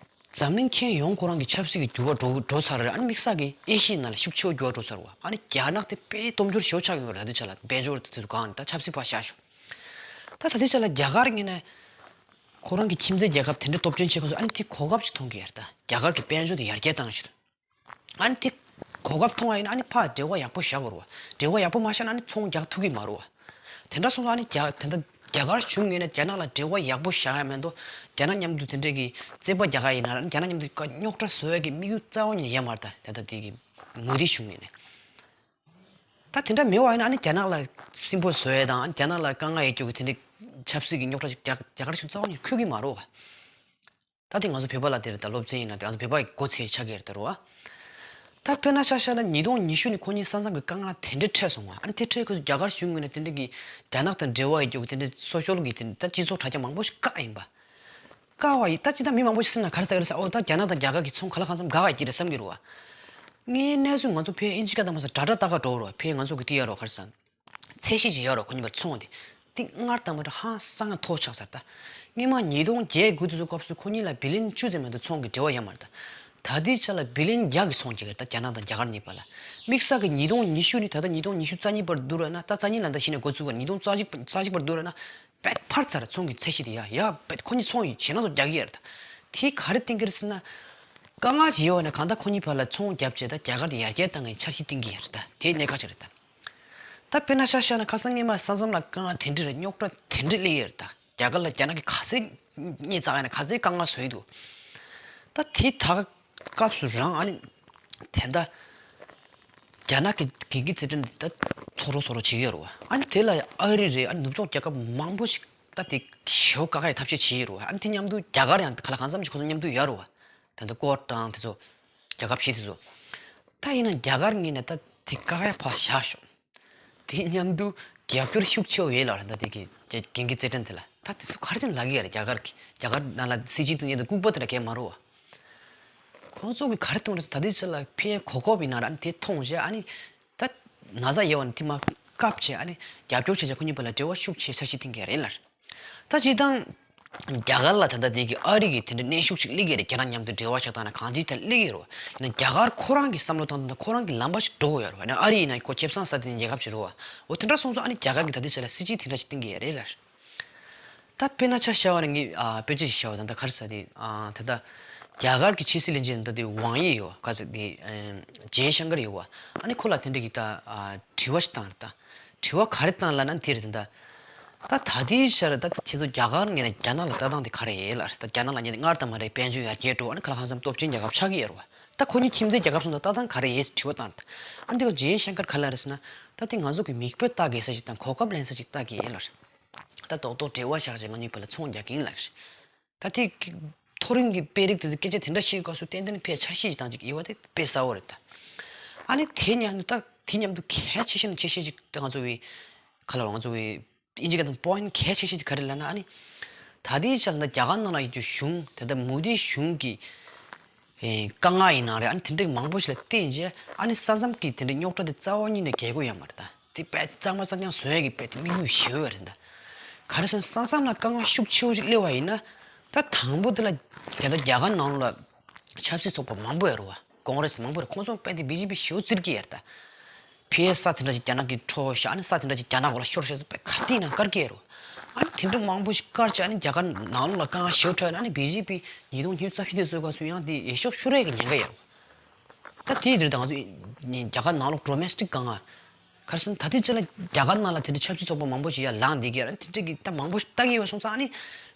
འཛམ་གླིང་ཁྱོན་ཡོངས་ཁོ་རང་གི་ཆབ་སྲིད་ཀྱི་འགྱུར་བ་འགྲོ་འགྲོ་ཚར་རེད། ཨ་ནི་དམིགས་བསལ་གྱི་ཨེ་ཤི་ཡའི་ནང་ལ་ཤུགས་ཆེ་བོ་འགྱུར་བ་འགྲོ་ཚར་བ། ཨ་ནི་རྒྱ་ནག་དེ་དཔེ་སྟོབས་འབྱོར་ཞེ་པོ་ཆགས་ཡོད་རེད། ད་ལྟའི་ཆ་ལ་དཔལ་འབྱོར་དེ་ཚོ་གང་ད་ཆབ་སྲིད་པ་བཞག་ཤོག་ད་ད་ལྟའི་ཆ་ལ་རྒྱ་གར་ངོས་ནས་ཁོ་རང་གི་ཁྱིམ་མཚེས་རྒྱལ་ཁབ་དེ་འདྲ་སྟོབས་ཆེན་ཆགས་ཁོ་ཚོ་ཨ་ནི་དེ་གོ་སྐབས་ཅིག་མཐོང་གི་ཡོད་རེད་ད། རྒྱ་གར་གྱི་དཔལ་འབྱོར་དེ་ཡར་རྒྱས་བཏང་ཞིག་ཨ་ནི་དེ་གོ་སྐབས་མཐོང་བ་ཡིན་ན་ཨ་ནི་ཕར་འབྲེལ་བ་ཡག་པོ་བཞག་དགོས་རེད་བ། འབྲེལ་བ་ཡག་པོ་མ་བཞག་ན་ཨ་ནི་ཚོང་རྒྱག་ཐུབ་ཀྱི་མ་རེད་བ། དེ་འདྲ་སོང་ཙང་ཨ་ནི་རྒྱ་དེ་འདྲ་རྒྱ་གར་གཞུང་ངོས་ནས་རྒྱ་ནག་ལ་འབྲེལ་བ་ཡག་པོ་བཞག་ཡ་མེད་དོ། རྒྱ་ནག་མཉམ་དུ་དེ་འདྲས་ཀྱི་རྩོད་པ་རྒྱག་ག་ཡིན་ན་ར་ཨ་ནི་རྒྱ་ནག་མཉམ་དུ་རྙོག་དྲ་བཟོ་ཡ་གི་དམིགས་ཡུལ་རྩ་བ་ཉིད་ཡོད་མ་རེད་ད། དེ་ལྟ་དེ་གི་མོ་དི་གཞུང་ངོས་ནས། ད་དེ་འདྲ་མེད་པ་ཡིན་ན་ཨ་ནི་རྒྱ་ནག་ལ་སྲིན་པོ་བཟོ་ཡ་དང་ཨ་ནི་རྒྱ་ནག་ལ་དཀའ་ངལ་ཡོད་རྒྱུ་གི་དེ་འདྲས་ཆབ་སྲིད་ཀྱི་རྙོག་དྲ་ཅིག་རྒྱ་རྒྱ་གར་གཞུང་རྩ་བ་ཉིད་འཁུར་གྱི་མ་རེད་བ། ད་དེ་ང་ཚོ་བོད་པ་ལ་དེར་ད་སློབ་ཚན་ཡིན་ན་དེ་ང་ཚོ་བོད་པ་ཡི་མགོ་ཚོས་ཆགས་ཀྱི་རེད་ད་རོ། ད་དཔེར་ན་ཆ་བཞག་ན་ཉིས་སྟོང་ཉི་ཤུ་ནས་ཁོ་གཉིས་ས་མཚམས་ཀྱི་དཀའ་ངལ་དེ་འདྲ་འཕྲད་སོང་བ། ཨ་ནི་དེ་འཕྲད་ཁོས་རྒྱ་གར་གཞུང་ངོས་ནས་དེ་འདྲ་གི་རྒྱ་ནག་དང་འབྲེལ་བ་ཡོད་རྒྱུ་གི་དེ་འདྲ་སོ་ཤལ་གི་དེ་འདྲ་ད་སྤྱི་ཚོགས་དྲ་རྒྱ་མང་པོ་ཞིག་བཀག་ཡིན་པ། བཀག་པ་ཡིན་ད་ཅི་ད་མི་མང་པོ་ཞིག་སེམས་ན་ག་རེ་ཟ་གི་རེད་ཟེར། ཨོ་ད་རྒྱ་ནག་དང་རྒྱ་གར་གི་ཚོང་ག་ལ་གང་འཚམ་འགག་ག་ཡི་གི་རེད་བསམ་གི་རེད་བ། ངའི་གནས་ཚུལ་ང་ཚོ་ཕའི་ཨིན་ཇི་སྐད་དང་མ་ཟ་འདྲ་འདྲ་ལྟ་ག་འགྲོ་རོགས། ཕའི་ང་ཚོ་གི་དེ་ཡ་རོགས་ག་རེ་ཟ། ཚད་གཞི་ཅིག་ཡོད་རེད། ཁོ་གཉིས་པ་ཚོང་དེ་དེ་སྔར་དང་མ་འདྲ་ཧང་སང་ཡང་མཐོ་ཆགས་ཚར་ད། སྔོན་མ་ཉིས་སྟོང་བརྒྱད་དགུ་དེ་ཚོ་སྐབས་སུ་ཁོ་གཉིས་ལ་བི་ལིན་བཅུ་ཙམ་མ་གཏོགས་ཚོང་གི་འབྲེལ་བ་ཡོད་མ་རེད་ད། ད་ལྟའི་ཆ་ལ་བི་ལིན་བརྒྱ་གི་ཚོང་རྒྱག་གི་རེད་ད། རྒྱ་ནག་དང་རྒྱ་གར་གཉིས་བར་ལ། དམིགས་བསལ་གྱི་ཉིས་སྟོང་ཉི་ཤུ་ནས་ད་ལྟ་ཉིས་སྟོང་ཉི་ཤུ་རྩ་གཉིས་བར་བསྡུར་བ་ན་ད་རྩ་གཉིས་ལ་ད་གཞི་ནས་འགོ་བཙུགས་པ་ཉིས་སྟོང་རྩ་གཅིག་རྩ་གཅིག་བར་བསྡུར་བ་ན་དཔེ་འཕར་ཚར། ཚོང་གི་ཚད་གཞི་དེ་ཡ་ཡ་དཔེ་ཁོ་གཉིས་ཚོང་ཡི་ཞེད་སྣང་ཚོ་རྒྱག་གི་ཡོད་རེད་ད། དེ་ག་རེ་བསྟན་གྱི་རེད་ཟེར་ན། དཀའ་ངལ་ཅིག་ཡོད་པ་ན་གང་ལྟར་ཁོ་གཉིས་བར་ལ་ཚོང་བརྒྱབ་བྱས་ད་རྒྱ་གར་དེ་ཡར་རྒྱས་བཏང་གི་འཆར་གཞི་བཏིང་གི་ཡོད་རེད་ད། དེ་གནད་འགག་ཅིག་རེད་ད། ད་དཔེར་ན་ཆ་བཞག་ན་ཁ་སང་སྔོན་མ་ས་མཚམས་ལ་དཀའ་ངལ་དེ་འདྲ་རེད། རྙོག་དྲ་དེ་འདྲ་སླེབས་ཡོད་རེད་ད། རྒྱ་གར་ལ་རྒྱ་ནག་གིས་ག་ཚད་སྙད་བཙག་ཡ་ན་ག་ཚད་དཀའ་ངལ་བཟོ་ཡི་འདུག་ད་དེ་ད་སྐབས་སུ་རང་ཨ་ནི་དེ་འདྲ་རྒྱ་ནག་གི་གི་གི་ཚེ་ཕྲན་འདི་ད་ཚོ་རོ་ཚོ་རོ་བྱེད་ཀྱི་ཡོད་རེད་བ། ཨ་ནི་དེ་ལ་ཨ་རི་རེད། ཨ་ནི་ནུབ་ཕྱོགས་རྒྱལ་ཁབ་མང་པོ་ཞིག་ད་དེ་ཞེ་པོ་དཀའ་ཁག་ཡི་ཐབས་ཤེས་བྱེད་ཀྱི་ཡོད་རེད་བ། ཨ་ནི་དེ་མཉམ་དུ་རྒྱ་གར་ཡང་ག་ལ་གང་འཚམ་ཞིག་ཁོ་ཚོ་མཉམ་དུ་ཡོད་རེད་བ། ད་ལྟ་ཀོ་ཊང་དེ་ཚོ་རྒྱལ་ཁབ་བཞི་དེ་ཚོ། ད་ཡིན་ན་རྒྱ་གར་ངོས་ནས་ད་དེ་དཀའ་ཁག་ཕར་བཞག་ཤོག་དེ་མཉམ་དུ་རྒྱབ་སྐྱོར་ཤུགས་ཆེ་བོ་ཡོད་ལ་རེད། ད་དེ་གི་རྒྱ་རྒན་གྱི་རྩེད་འགྲན་དེ་ལ་ད་དེ་ཚོ་ག་རེ་བྱས་ནས་ལབ་ཀྱི་ཡོད་རེད། རྒྱ་གར་གྱི་རྒྱ་གར་ནང་ལ་སྲིད་སྤྱི་དོན་གཉེར་དང་ལྐུགས་པ་དེ་འདྲ་གས་མ་རེད་བ། ཁོང་ཚོ་གི་ག་རེ་གཏོང་རེད་ད་དེ་ཚོ་ལ་ཕན་གོ་སྐབས་ཡིན་ན་ར་ཨ་ནི་དེ་མཐོང་བྱས་ཨ་ནི་ད་ན་ཚ་ཡོད་པ་ནི་དེ་མར་བཀབ་བྱས་ཨ་ནི་རྒྱབ་སྐྱོར་བྱས་བྱས་ཁོ་གཉིས་བར་ལ་འབྲེལ་བ་ཤུགས་ཆེ་འཆར་གཞི་བཏིང་གི་ཡོད་རེད་ལ། ད་སྤྱིར་བཏང་ རྒྱ་གར་ལ་ད་ལྟ་དེ་གི་ཨ་རི་གི་དེ་འདྲ་གནོན་ཤུགས་ཅིག་སླེབས་ཀྱི་རེད། རྒྱ་ནག་མཉམ་དུ་འབྲེལ་བ་བྱ་སྟངས་ན་གང་ཅིའི་ཐད་སླེབས་ཀྱི་རེད་བ། ཡིན་ན་རྒྱ་གར་ཁོ་རང་གི་བསམ་བློ་བཏང་དུས་ན་ཁོ་རང་གི་ལམ་པ་ཞིག་འགྲོ་དགོས་ཡོད་རེད་བ། ཡིན་ན་ཨ་རི་ཡིན་ན་ཁོ་ཁེ་བཟང་ཟ་བསྡད་མཁན་རྒྱལ་ཁབ་ཅིག་རེད་བ། འོ་དེ་འདྲ་སོང་ཙང་ཨ་ནི་རྒྱ་གར་གི་ད་ལྟའི་ཆ་ལ་སྲིད་ཇུས་དེ་འདྲ་ཞིག་བཏིང་གི་ཡོད་རེད་ལ། ད་དཔེར་ན་ཆ་བཞག་པ་ན་ངས་ཨ་དཔེ་ཆ་ཞིག་བཞག་པ་ད་ལྟ་ག་རེ་ཟེར་དེ་ཨ་ད་ལྟ་རྒྱ་གར་གྱི་ཕྱི་སྲིད་བློན་ཆེན་ད་ལྟ་ཝང་ཡི་ཡོད་བ། ག་རེ་ཟེར་དེ་ཨ་ཇེ་ཤང་ཀར་ཡོད་བ། ཨ་ནི་ཁོ་ལ་དེ་འདྲ་གི་ད་ཨ་དྲི་བ་ཞིག་བཏང་རེད། ད་དྲི་བ་ག་རེ་བཏང་ལབ་ན་དེ་རེད། ད་ད་ད་ལྟའི་ཆར་ད་ཁྱེད་ཚོ་རྒྱ་གར་ངོས་ནས་རྒྱ་ནག་ལ་ལྟ་སྟངས་དེ་ག་རེ་ཡིན་ལབ་རེད། ད་རྒྱ་ནག་ལབ་མཁན་དེ་སྔར་དང་མ་འདྲ་བའི་དཔལ་འབྱོར་ཡར་རྒྱས་འགྲོ། ཨ་ནི་ཁ་ལག་ཧང་སང་སྟོབས་ཆེན་རྒྱལ་ཁབ་ཆགས་ཀྱི་ཡོད་རེད་བ། ད་ཁོ་གཉིས་ཁྱིམ་མཚེས་རྒྱལ་ཁབ་སོང་ཙང་ལྟ་སྟངས་ག་རེ་ཡིན་དྲི་བ་བཏང་རེད། ཨ་ནི་དེ་ག་ཇེ་ཤང་ཀར་ག་རེ་ལབ་རེད་ཟེར་ན། ད་དེ་ང་ཚོ་གི་མིག་དཔེ་ལྟ་དགོས་ས་ཞིག་དང་གོ་སྐབས་ལེན་ས་ཞིག་ལྟ་གི་ཡིན་ལབ་རེད། ད་རྡོག་རྡོག་འབྲེལ་བ་བཞག་བྱས་ང་གཉིས་བར་ལ་ཚོང་རྒྱག་གི་ཡིན་ལབ་རེད། ད་དེ་མཐོ་རིམ་གྱི་དཔོན་རིགས་དེ་ཚོས་སྐད་ཆ་དེ་འདྲ་བཤད་སྐབས་སུ་ཏན་ཏན་ཕར་འཆར་གཞི་ཞིག་བཏང་ཅིག་ཡོད་པ་དེ་དཔེ་གསལ་བོ་རེད་ད། ཨ་ནི་དེ་མཉམ་དུ་ད་དེ་མཉམ་དུ་གལ་ཆེ་ཤོས་ནས་ཆེ་ཤོས་ཅིག་ད་ང་ཚོ་བའི་ག་ལ་ང་ཚོ་བའི་དབྱིན་ཇི་སྐད་དང་པོ་ཡིན་ཊི་གལ་ཆེ་ཤོས་དེ་ག་རེ་ལབ་ན། ཨ་ནི་ད་ལྟའི་ཆར་ད་རྒྱ་གར་ནང་ལ་ཡོད་རྒྱུ་གཞུང་དེ་ད་མོ་དི་གཞུང་གི་ཨེ་དཀའ་ངལ་ཡིན་ན་རེད། ཨ་ནི་དེ་འདྲའི་མང་པོ་ཞིག་ལ་བརྟེན་རྗེས་ཨ་ནི་ས་མཚམས་ཀྱི་དེ་འདྲའི་རྙོག་དྲ་དེ་རྩ་བ་ཉིད་ནས་རྒྱག་གི་ཡོད་མ་རེད་ད། དེ་དཔེ་དེ་གཙང་མ་གཙང་རྐྱང་བཟོ་ཡས་ཀྱི་དཔེ་དེ་དམིགས་ཡུལ་ཞེ་པོ་ཡོད་རེད་ད། ག་རེ་ཟེར་ན་ས་མཚམས་ལ་དཀའ་ངལ་ཤུགས་ཆེ་བོ་ཞིག་སླེབས་པ་ཡིན་ན། ད་དང་པོ་དེ་ལ་དེ་ད་རྒྱ་གར་ནང་ལ་ཆབ་སྲིད་ཚོགས་པ་མང་པོ་ཡོད་རེད་བ། ཀོང་རེ་སི་མང་པོ་རེད། ཁོང་ཚོ་དཔེ་དེ་བི་ཇེ་པི་ཞེ་པོ་བཙིར་གྱི་ཡོད་རེད་ད། ཕ་གིའི་ས་དེ་འདྲ་ཅིག་རྒྱ་ནག་གིས་འཕྲོག་བཞག་ཨ་ནི་ས་དེ་འདྲ་ཅིག་རྒྱ་ནག་འོག་ལ་ཤོར་བཞག་ཟེར་དཔེ་ག་དུས་ཡིན་ན་བཀར་གྱི་ཡོད་རེད། ཨ་ནི་དེ་འདྲ་མང་པོ་ཞིག་བཀར་བྱས་ཨ་ནི་རྒྱ་གར་ནང་ལོགས་ལ་དཀའ་ངལ་ཞེ་པོ་འཕྲད་ཡོད་ན། ཨ་ནི་བི་ཇེ་པི་ཉིས་སྟོང་ཉི་ཤུ་རྩ་བཞི་དེ་ཚོའི་སྐབས་སུ་ཡང་དེ་འོས་ཤོག་ཤོར་ཡས་ཀྱི་ཉེན་ཁ་ཡོད་རེད། ད་དེའི་དེར་ད་ང་ཚོ་རྒྱ་གར་ནང་ལོགས་ཌོ་མེ་སི་ཊིག་དཀའ་ངལ་ག་རེ་ཟེར་ན། ད་ལྟའི་ཆ་ལ་རྒྱ་གར་ནང་ལ་དེ་འདྲའི་ཆབ་སྲིད་ཚོགས་པ་མང་པོ་ཞིག་ཡར་ལངས་བསྡད་ཀྱི་ཡོད་རེད། དེ་འདྲ་གི་ད་མང་པོ་ཞིག་ལྟ་གི་ཡོད་སོང་ཙང་ཨ་ནི་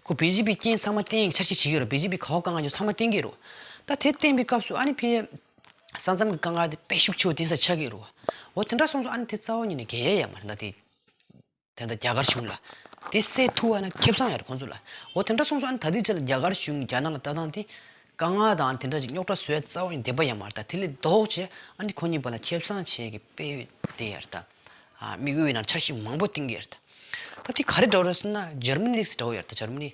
ཁོ་བི་ཇེ་པི་རྐྱེན་ཚང་མ་བསྟན་ཡས་འཆར་གཞི་བྱེད་ཀྱི་ཡོད་རེད། བི་ཇེ་པི་ག་བ་དཀའ་ངལ་ཡོད་ཚང་མ་བསྟན་གྱི་ཡོད་རེད། ད་དེ་བསྟན་པའི་སྐབས་སུ་ཨ་ནི་ཕ་གིའི་ས་མཚམས་ཀྱི་དཀའ་ངལ་དེ་དཔེ་ཤུགས་ཆེ་བོ་བསྟན་ས་ཆགས་ཀྱི་ཡོད་རེད་བ། འོ་དེ་འདྲ་སོང་ཙང་ཨ་ནི་དེ་རྩ་བ་ཉིད་ནས་འགན་ཡོད་མ་རེད་ད། དེ་དེ་འདྲ་རྒྱ་གར་གཞུང་ལ་དེ་སེལ་ཐུབ་པ་ན་ཁེ་བཟང་ཡོད་རེད་ཁོང་ཚོ་ལ། འོ་དེ་འདྲ་སོང་ཙང་ཨ་ནི་ད་ལྟའི་ཆ་ལ་རྒྱ་གར་གཞུང་གིས་རྒྱ་ནག་ལ་ལྟ་སྟངས་དེ་དཀའ་ངལ་དང་དེ་འདྲ་ཅིག་རྙོག་དྲ་བཟོ་ཡ་རྩ་བ་ནས་བདེན་པ་ཡོད་མ་རེད་ད། དེ་ལས་ལྡོག་བྱས་ཨ་ནི་ཁོ་གཉིས་བར་ལ་ཁེ་བཟང་བྱེད་ཀྱི་དཔེ་ཡོད་དེ་ཡོད་རེད་ད། ཨ་དམིགས་ཡུལ་ཡིན་ན་འཆར་གཞི་མང་པོ་བཏིང་གི་ཡོད་རེད་ད། ད་དེ་ག་རེ་འདྲ་བོ་རེད་ཟེར་ན་འཇར་མ་ནི་ལ་འདྲ་བོ་ཡོད་རེད་ད། འཇར་མ་ནི།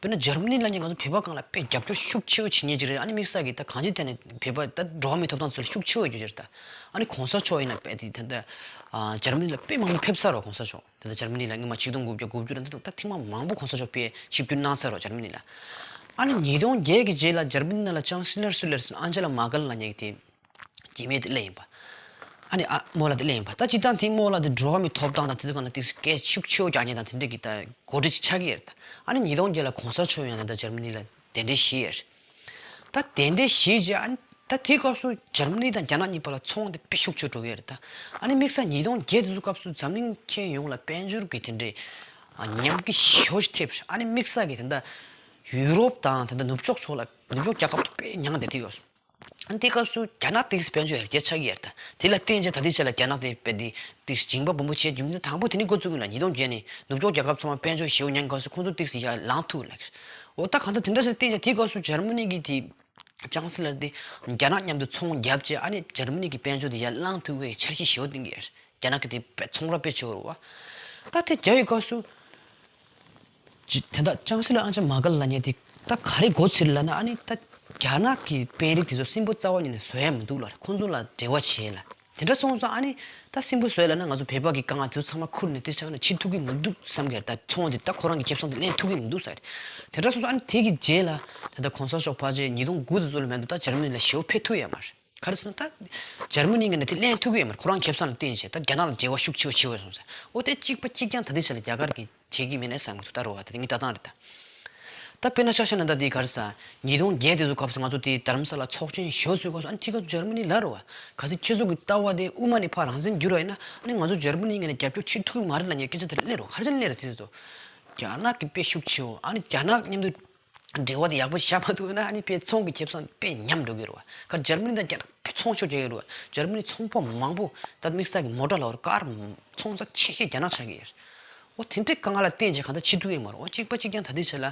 དཔེར་ན་འཇར་མ་ནི་ལབ་མཁན་ང་ཚོ་བོད་པ་སྒང་ལ་དཔེ་རྒྱབ་སྐྱོར་ཤུགས་ཆེ་བོ་བྱེད་མཁན་ཅིག་རེད། ཨ་ནི་དམིགས་བསལ་གྱི་ད་གང་ཅིའི་ཐད་ནས་བོད་པ་ད་འགྲོ་བ་མིའི་ཐོབ་ཐང་ཚོ་ལ་ཤུགས་ཆེ་བོ་ཡོད་རྒྱུ་རེད་ད། ཨ་ནི་གོང་ས་མཆོག་ཡིན་ན་དཔེ་དེ་ད་ལྟ་ཨ་འཇར་མ་ནི་ལ་དཔེ་མང་པོ་ཕེབས་ཚར་རེད་གོང་ས་མཆོག་ད་ལྟ་འཇར་མ་ནི་ལ་སྔོན་མ་ཆིག་སྟོང་དགུ་བརྒྱ་དགུ་བཅུ་ལ་འདི་ད་ཐེངས་མ་མང་པོ་གོང་ས་མཆོག་ཕེབས་ཞིབ་བསྒྱུར་གནང་ཚར་རེད་འཇར་མ་ནི་ལ། ཨ་ནི་ཉིས་སྟོང་བརྒྱད་ཀྱི་རྗེས་ལ་འཇར་མ་ནི་ལ་ཅང་སི་ལར་སུ་ལེར་ཟེར་ན་ཨན་ཇེ་ལ་མར་ཀལ་ལབ་མཁན་གྱི་དེ་སྐྱེ་དམན་དེ་སླེབས་ཡིན་པ། ཨ་ནི་ཨ་སྨོན་ལམ་དེ་སླེབས་ཡིན་པ། ད་སྤྱིར་བཏང་དེའི་སྨོན་ལམ་དེ་འགྲོ་བ་མིའི་ཐོབ་ཐང་དང་དེ་ཚོའི་སྒང་ལ་ཏོག་ཙམ་སྐད་ཤུགས་ཆེ་བོ་རྒྱག་མཁན་དང་དེ་འདྲ་གི་ད་འགོ་ཁྲིད་ཅིག་ཆགས་ཀྱི་ཡོད་རེད་ད། ཨ་ནི་ཉིས་སྟོང་བརྒྱད་ལ་གོང་ས་མཆོག་ཡང་ད་ལྟ་འཇར་མ་ནི་ལ་གདན་འདྲེན་ཞུས་ཡོད་རེད། ད་གདན་འདྲེན་ཞུས་རྗེས་ཨ་ནི་ད་དེའི་སྐབས་སུ་འཇར་མ་ནི་དང་རྒྱ་ནག་གཉིས་བར་ལ་ཚོང་དེ་དཔེ་ཤུགས་ཆེ་འགྲོ་གི་ཡོད་རེད་ད། ཨ་ནི་དམིགས་བསལ་ཉིས་སྟོང་བརྒྱད་དེ་ཚོའི་སྐབས་སུ་འཛམ་གླིང་ཁྱོན་ཡོངས་ལ་དཔལ་འབྱོར་གྱི་དེ་འདྲའི་ཨ་ཉམས་རྒུད་ཞེ་པོ་ཞིག་ཐེབས་རེད། ཨ་ནི་དམིགས་བསལ་གྱི་ད་ལྟ་ཡུ་རོབ་དང་ད་ལྟ་ནུབ་ཕྱོགས་ཕྱོགས་ལ་ནུབ་ཕྱོགས་རྒྱལ་ཁབ་དེ་དཔེ་མྱངས་བསྡད་དེ་ཡོད། ཨ་ནི་དེའི་སྐབས་སུ་རྒྱ་ནག་དེ་གི་དཔལ་འབྱོར་ཡར་རྒྱས་ཆགས་ཀྱི་ཡོད་རེད་ད། དེ་ལ་བརྟེན་བྱས་ད་ལྟའི་ཆ་ལ་རྒྱ་ནག་དེ་དཔེ་དེ་དེ་འཇིགས་པ་དཔུང་པ་བྱས་རྒྱུ་མཚན་དང་པོ་དེ་ནི་འགོ་བཙུགས་ཡིན་ལ། ཉིས་སྟོང་བརྒྱད་ནས་ནུབ་ཕྱོགས་རྒྱལ་ཁབ་ཚང་མ་དཔལ་འབྱོར་ཞེ་པོ་ཉམས་སྐབས་སུ་ཁོང་ཚོ་ཏོག་ཙམ་ཡར་ལངས་ཐུབ་ལ། འོ་ད་གང་ལྟར་དེ་འདྲ་ཞིག་བསྟན་ཀྱང་དེའི་སྐབས་སུ་འཇར་མ་ནི་གི་དེ་ཅང་སི་ལར་དེ་རྒྱ་ནག་མཉམ་དུ་ཚོང་བརྒྱབ་བྱས་ཨ་ནི་འཇར་མ་ནི་གི་དཔལ་འབྱོར་དེ་ཡར་ལངས་ཐུབ་པའི་འཆར་གཞི་ཞེ་པོ་བཏིང་གི་ཡོད། རྒྱ་ནག་གི་དེ་དཔེ་ཚོང་ར་དཔེ་ཆེ་བོ་རེད་བ། ད་དེ་རྒྱག་ཡོད་སྐབས་སུ་ཇི་དེ་འདྲ་ཅང་སི་ལར་ཨན་ཇེ་ལ་མར་ཀལ་ལབ་མཁན་དེ་ད་ག་རེ་འགོ་ཚུགས་ལབ་ན། ཨ་ནི་ད་རྒྱ་ནག་གི་དཔོན་རིགས་དེ་ཚོ་སྲིན་པོ་རྩ་བ་ཉིད་ནས་བཟོ་ཡ་མི་འདུག་ལ། ཁོང་ཚོ་ལ་འབྲེལ་བ་བྱེད་ལ། དེ་འདྲ་སོང་ཙང་ཨ་ནི་ད་སྲིན་པོ་བཟོས་ལབ་ན་ང་ཚོ་བོད་པ་གི་དཀའ་ངལ་དེ་ཚོ་ཚང་མ་ཁུར་ནས་དེ་ཆ་ནས་ཕྱིན་ཐུབ་ཀྱི་མི་འདུག་བསམ་གི་རེད། ད་ཚོང་དེ་ད་ཁོ་རང་གི་ཁེ་བཟང་དེ་ལེན་ཐུབ་ཀྱི་མི་འདུག་ཟེར། དེ་འདྲ་སོང་ཙང་ཨ་ནི་དེ་གི་རྗེས་ལ་ད་ལྟ་གོང་ས་མཆོག་ཕལ་ཆེར་ཉིས་སྟོང་དགུ་དེ་ཚོ་ལ་མེད་འདུག་ད་འཇར་མ་ནི་ལ་ཞེ་པོ་ཕེབས་ཐུབ་ཡོད་མ་རེད། ག་རེ་ཟེར་ན་ད་འཇར་མ་ནི་ངོས་ནས་དེ་ལེན་ཐུབ་ཀྱི་ཡོད་མ་རེད། ཁོ་རང་ཁེ་བཟང་ལ་བརྟེན་བྱས་ད་རྒྱ་ནག་ལ་འབྲེལ་བ་ཤུགས་ཆེ་བོ་བྱེད་འོས་སོང་ཟེར། འོ་དེ་གཅིག་པ་གཅིག་རྐྱང་ད་ལྟའི་ཆ་ལ་རྒྱ་གར་གྱིས་བྱེད་ཀྱི་མེད་ན་བསམ་གྱི་འདུག་ད་རེད་བ། ད་དེ་ངའི་ལྟ་སྟངས་རེད་ད། ད་དཔེར་ན་ཆ་བཞག་ན་ད་དེ་ག་རེ་ཟེར། ཉིས་སྟོང་བརྒྱད་དེ་ཚོ་སྐབས་སུ་ང་ཚོ་དེ་རྡ་རམ་ས་ལ་ཚོགས་ཆེན་ཞུ་སའི་སྐབས་སུ་ཨ་ནི་དེ་སྐབས་སུ་འཇར་མ་ནི་ལབ་རེད་བ། གལ་སྲིད་ཁྱེད་ཚོ་གི་ལྟ་བ་དེ་དབུ་མ་ནས་ཕར་རང་བཙན་བསྒྱུར་བ་ཡིན་ན་ཨ་ནི་ང་ཚོ་འཇར་མ་ནི་ངོས་ནས་རྒྱབ་སྐྱོར་བྱེད་ཐུབ་ཀྱི་མ་རེད་ལབ་མཁན་སྐད་ཆ་དེ་སླེབས་རེད་བ། ག་རེ་བྱས་ནས་སླེབས་རེད་དེ་ཚོ། རྒྱ་ནག་གི་དཔེ་ཤུགས་ཆེ་བོ་ཨ་ནི་རྒྱ་ནག་མཉམ་དུ་འབྲེལ་བ་དེ་ཡག་པོ་བཞག་མ་ཐུབ་ན་ཨ་ནི་དཔེ་ཚོང་གི་ཁེ་བཟང་དཔེ་ཉམས་འགྲོ་གི་རེད་བ། ཁ་འཇར་མ་ནི་དང་རྒྱ་ནག་དཔེ་ཚོང་ཤོག་རྒྱག་གི་རེད་བ། འཇར་མ་ནི་ཚོང་པ་མང་པོ་ད་དམིགས་བསལ་གྱི་མོ་ཊ་ལ་བར་ཀར་ཚོང་ས་ཆེ་ཤོས་རྒྱ་ནག་ཆགས་ཀྱི་ཡོད། འོ་དེ་འདྲའི་དཀའ་ངལ་ལ་བརྟེན་བྱས་གང་ལྟར་བྱེད་ཐུབ་ཀྱི་མ་རེད། འོ་གཅིག་པ་གཅིག་རྐྱང་ད་ལྟའི་ཆ་ལ་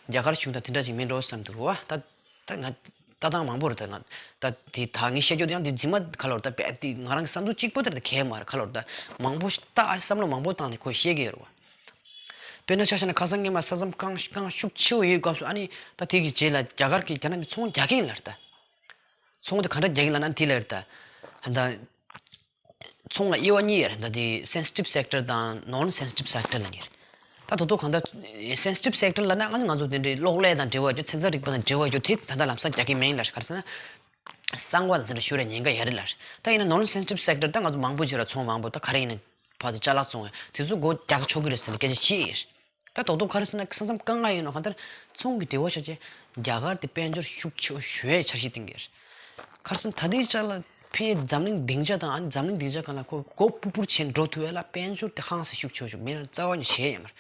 རྒྱ་གར་གཞུང་དང་དེ་འདྲ་ཅིག་མིན་འགྲོ་བསམ་འདུག་རེད་བ། ད་ད་ང་ལྟ་སྟངས་མང་པོ་རེད། ད་ང་ད་དེ་ད་ངས་བཤད་རྒྱུ་དེ་ཡང་དེ་རྫུན་མ་ག་ལ་རེད། ད་དཔེ་དེ་ང་རང་གི་བསམ་ཚུལ་གཅིག་པོ་དེ་རེད། ད་གལ་མ་རེད་ག་ལ་རེད། ད་མང་པོ་ཞིག་ད་ཨ་བསམ་བློ་མང་པོ་བཏང་ནས་ཁོས་བཤད་ཀྱི་ཡོད་རེད་བ། དཔེར་ན་ཆ་བཞག་ན་ཁ་སང་སྔོན་མ་ས་མཚམས་རྐང་རྐང་ཤུགས་ཆེ་བོ་ཡོད་སྐབས་སུ་ཨ་ནི་ད་དེ་གི་རྗེས་ལ་རྒྱ་གར་གྱིས་རྒྱ་ནག་གི་ཚོང་རྒྱག་གི་ཡིན་ལབ་རེད་ད། ཚོང་དེ་ག་འདྲ་རྒྱག་གི་ལབ་ན་དེ་ལབ་རེད་ད། ད་ཚོང་ལ་དབྱེ་བ་གཉིས་ཡོད་རེད། ད་དེ་sensitive sector་དང་non sensitive sector་ལབ་ནས་རེད། ད་ ད་རྡོག་རྡོག་གང་ལྟར་sensitive sector ལབ་ན་ང་ང་ཚོ་དེ་འདྲའི་གློག་ཀླད་དང་འབྲེལ་བ་ཡོད་རྒྱུ་ཚན་རྩལ་རིག་པ་དང་འབྲེལ་བ་ཡོད་རྒྱུ་དེ་ད་ལྟ་ལམ་སང་རྒྱག་གི་མིན་ལ་ག་རེ་ཟེར་ན། གསང་བ་དང་དེ་འདྲ་ཞུ་རེ་ཉེན་ཁ་ཡོད་རེད་ལ། ད་ཡིན་ན་non sensitive sector ད་ང་ཚོ་མང་པོ་ཅིག་ལ་ཚོང་མང་པོ་ད་ག་རེ་ཡིན་ན་ཕར་ཚུར་ཅ་ལག་བཙོང་བའི་དེ་ཚོ་སྒོ་རྒྱག་ཆོག་གི་རེད་ཟེར་ནས་སྐད་ཆ་བཤད་ཡོད་རེད། ད་རྡོག་རྡོག་ག་རེ་ཟེར་ན་ས་མཚམས་དཀའ་ངལ་ཡོད་ན་གང་ལྟར་ཚོང་གི་འབྲེལ་བ་ཆགས་ཆེ་རྒྱ་གར་དེ་དཔལ་འབྱོར་ཤུགས་ཆེ་ཞུ་ཡའི་འཆར་གཞི་བཏིང་གི་རེད། ག་རེ་ཟེར་ན་ད་ལྟའི་ཆ་ལ་ཕའི་འཛམ་གླིང་སྡིངས་ཆ་དང་ཨ་ནི་འཛམ་གླིང་སྡིངས་ཆ་སྒང་ལ་ཁོ་མགོ་སྤུར་སྤུར་བྱས་འགྲོ་ཐུབ་ཡ་ལ་དཔལ་འབྱོར་དེ་ཧང་སང་ཤུགས་ཆེ་ཞུ་མེད་ན་རྩ་བ་ནས་བྱས་ཡ་མ་རེད།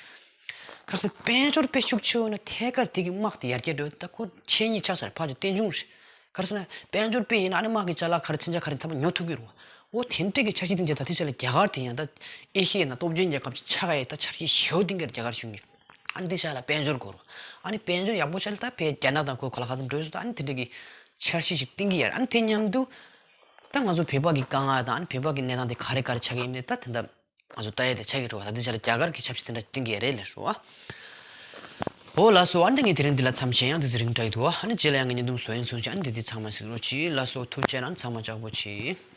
ག་རེ་ཟེར་ན་དཔལ་འབྱོར་དཔེ་ཤུགས་ཆེ་ཡོད་ན་ཐད་ཀར་དེ་གི་དམག་དེ་ཡར་རྒྱས་འགྲོ་ད་ཁོ་ཆེ་ཉིད་ཆགས་ས་རེད་ཕ་ཆོ་རྟེན་འབྱུང་རེད། ག་རེ་ཟེར་ན་དཔལ་འབྱོར་དཔེ་ཡིན་ན་ཨ་ནི་དམག་གི་ཅ་ལག་ག་རེ་མཚོན་ཆ་ག་རེ་ཐ་མ་ཉོ་ཐུབ་ཀྱི་རེད་བ། འོ་དེ་འདྲས་ཀྱི་འཆར་གཞི་བཏིང་རྗེས་ད་ཐེངས་ཆ་ལ་རྒྱ་གར་དེ་ཡང་ད་ཨེ་ཤི་ཡའི་ནང་སྟོབས་ཆེན་རྒྱལ་ཁབ་ཅིག་ཆགས་ཡས་ད་འཆར་གཞི་ཞེ་པོ་བཏིང་གི་རེད་རྒྱ་གར་གཞུང་གིས། ཨ་ནི་དེ་ཤ་ལ་དཔལ་འབྱོར་སྐོར་ཨ་ནི་དཔལ་འབྱོར་ཡག་པོ་ཆགས་ལ་ད་བས་རྒྱ་ནག་དང་ཁོའི་གོ་ལ་ཁ་ཙམ་འགྲོ་ཡས་སུ་ད་ཨ་ནི་དེ་འདྲས་ཀྱི་འཆར་གཞི་ཞིག་བཏིང་གི་ཡོད་རེད། ཨ་ནི་དེ་མཉམ་དུ་ད་ང་ཚོ་བོད་པ་གི་དཀའ་ངལ་དང་ཨ་ནི་བོད་པ་གི་གནས་སྟངས་དེ་ག་རེ་ག་རེ་ཆགས་ཀྱི་ཡིན་མིན་ད་དེ་འདྲ། ང་ཚོ་ལྟ་ཡ་དེ་ཆགས་ཀྱི་རེད་བ། ད་ལྟའི་ཆར་རྒྱ་གར་གྱི་ཆབ་སྲིད་དེ་འདྲ་བསྟན་གྱི་ཡ་རེད་ལས་རོ་བ། འོ་ལགས་སོ། ཨ་ནི་ངས་དེ་རིང་འདི་ལ་མཚམས་བཞག་ཡང་འདི་ཚེ་རིང་དྲག་ཡི་འདུག་བ། ཨ་ནི་རྗེས་ལ་ཡང་ངས་བརྙན་ཐུང་བཟོ་ཡིན་སོང་ཅི། ཨ་ནི་འདི་འདི་ཚང་མ་གཟིགས་རོགས་གྱིས་ལགས་སོ། ཐུགས་རྗེ་གནང་ཚང་མ་ལྕགས་པོ་གྱིས།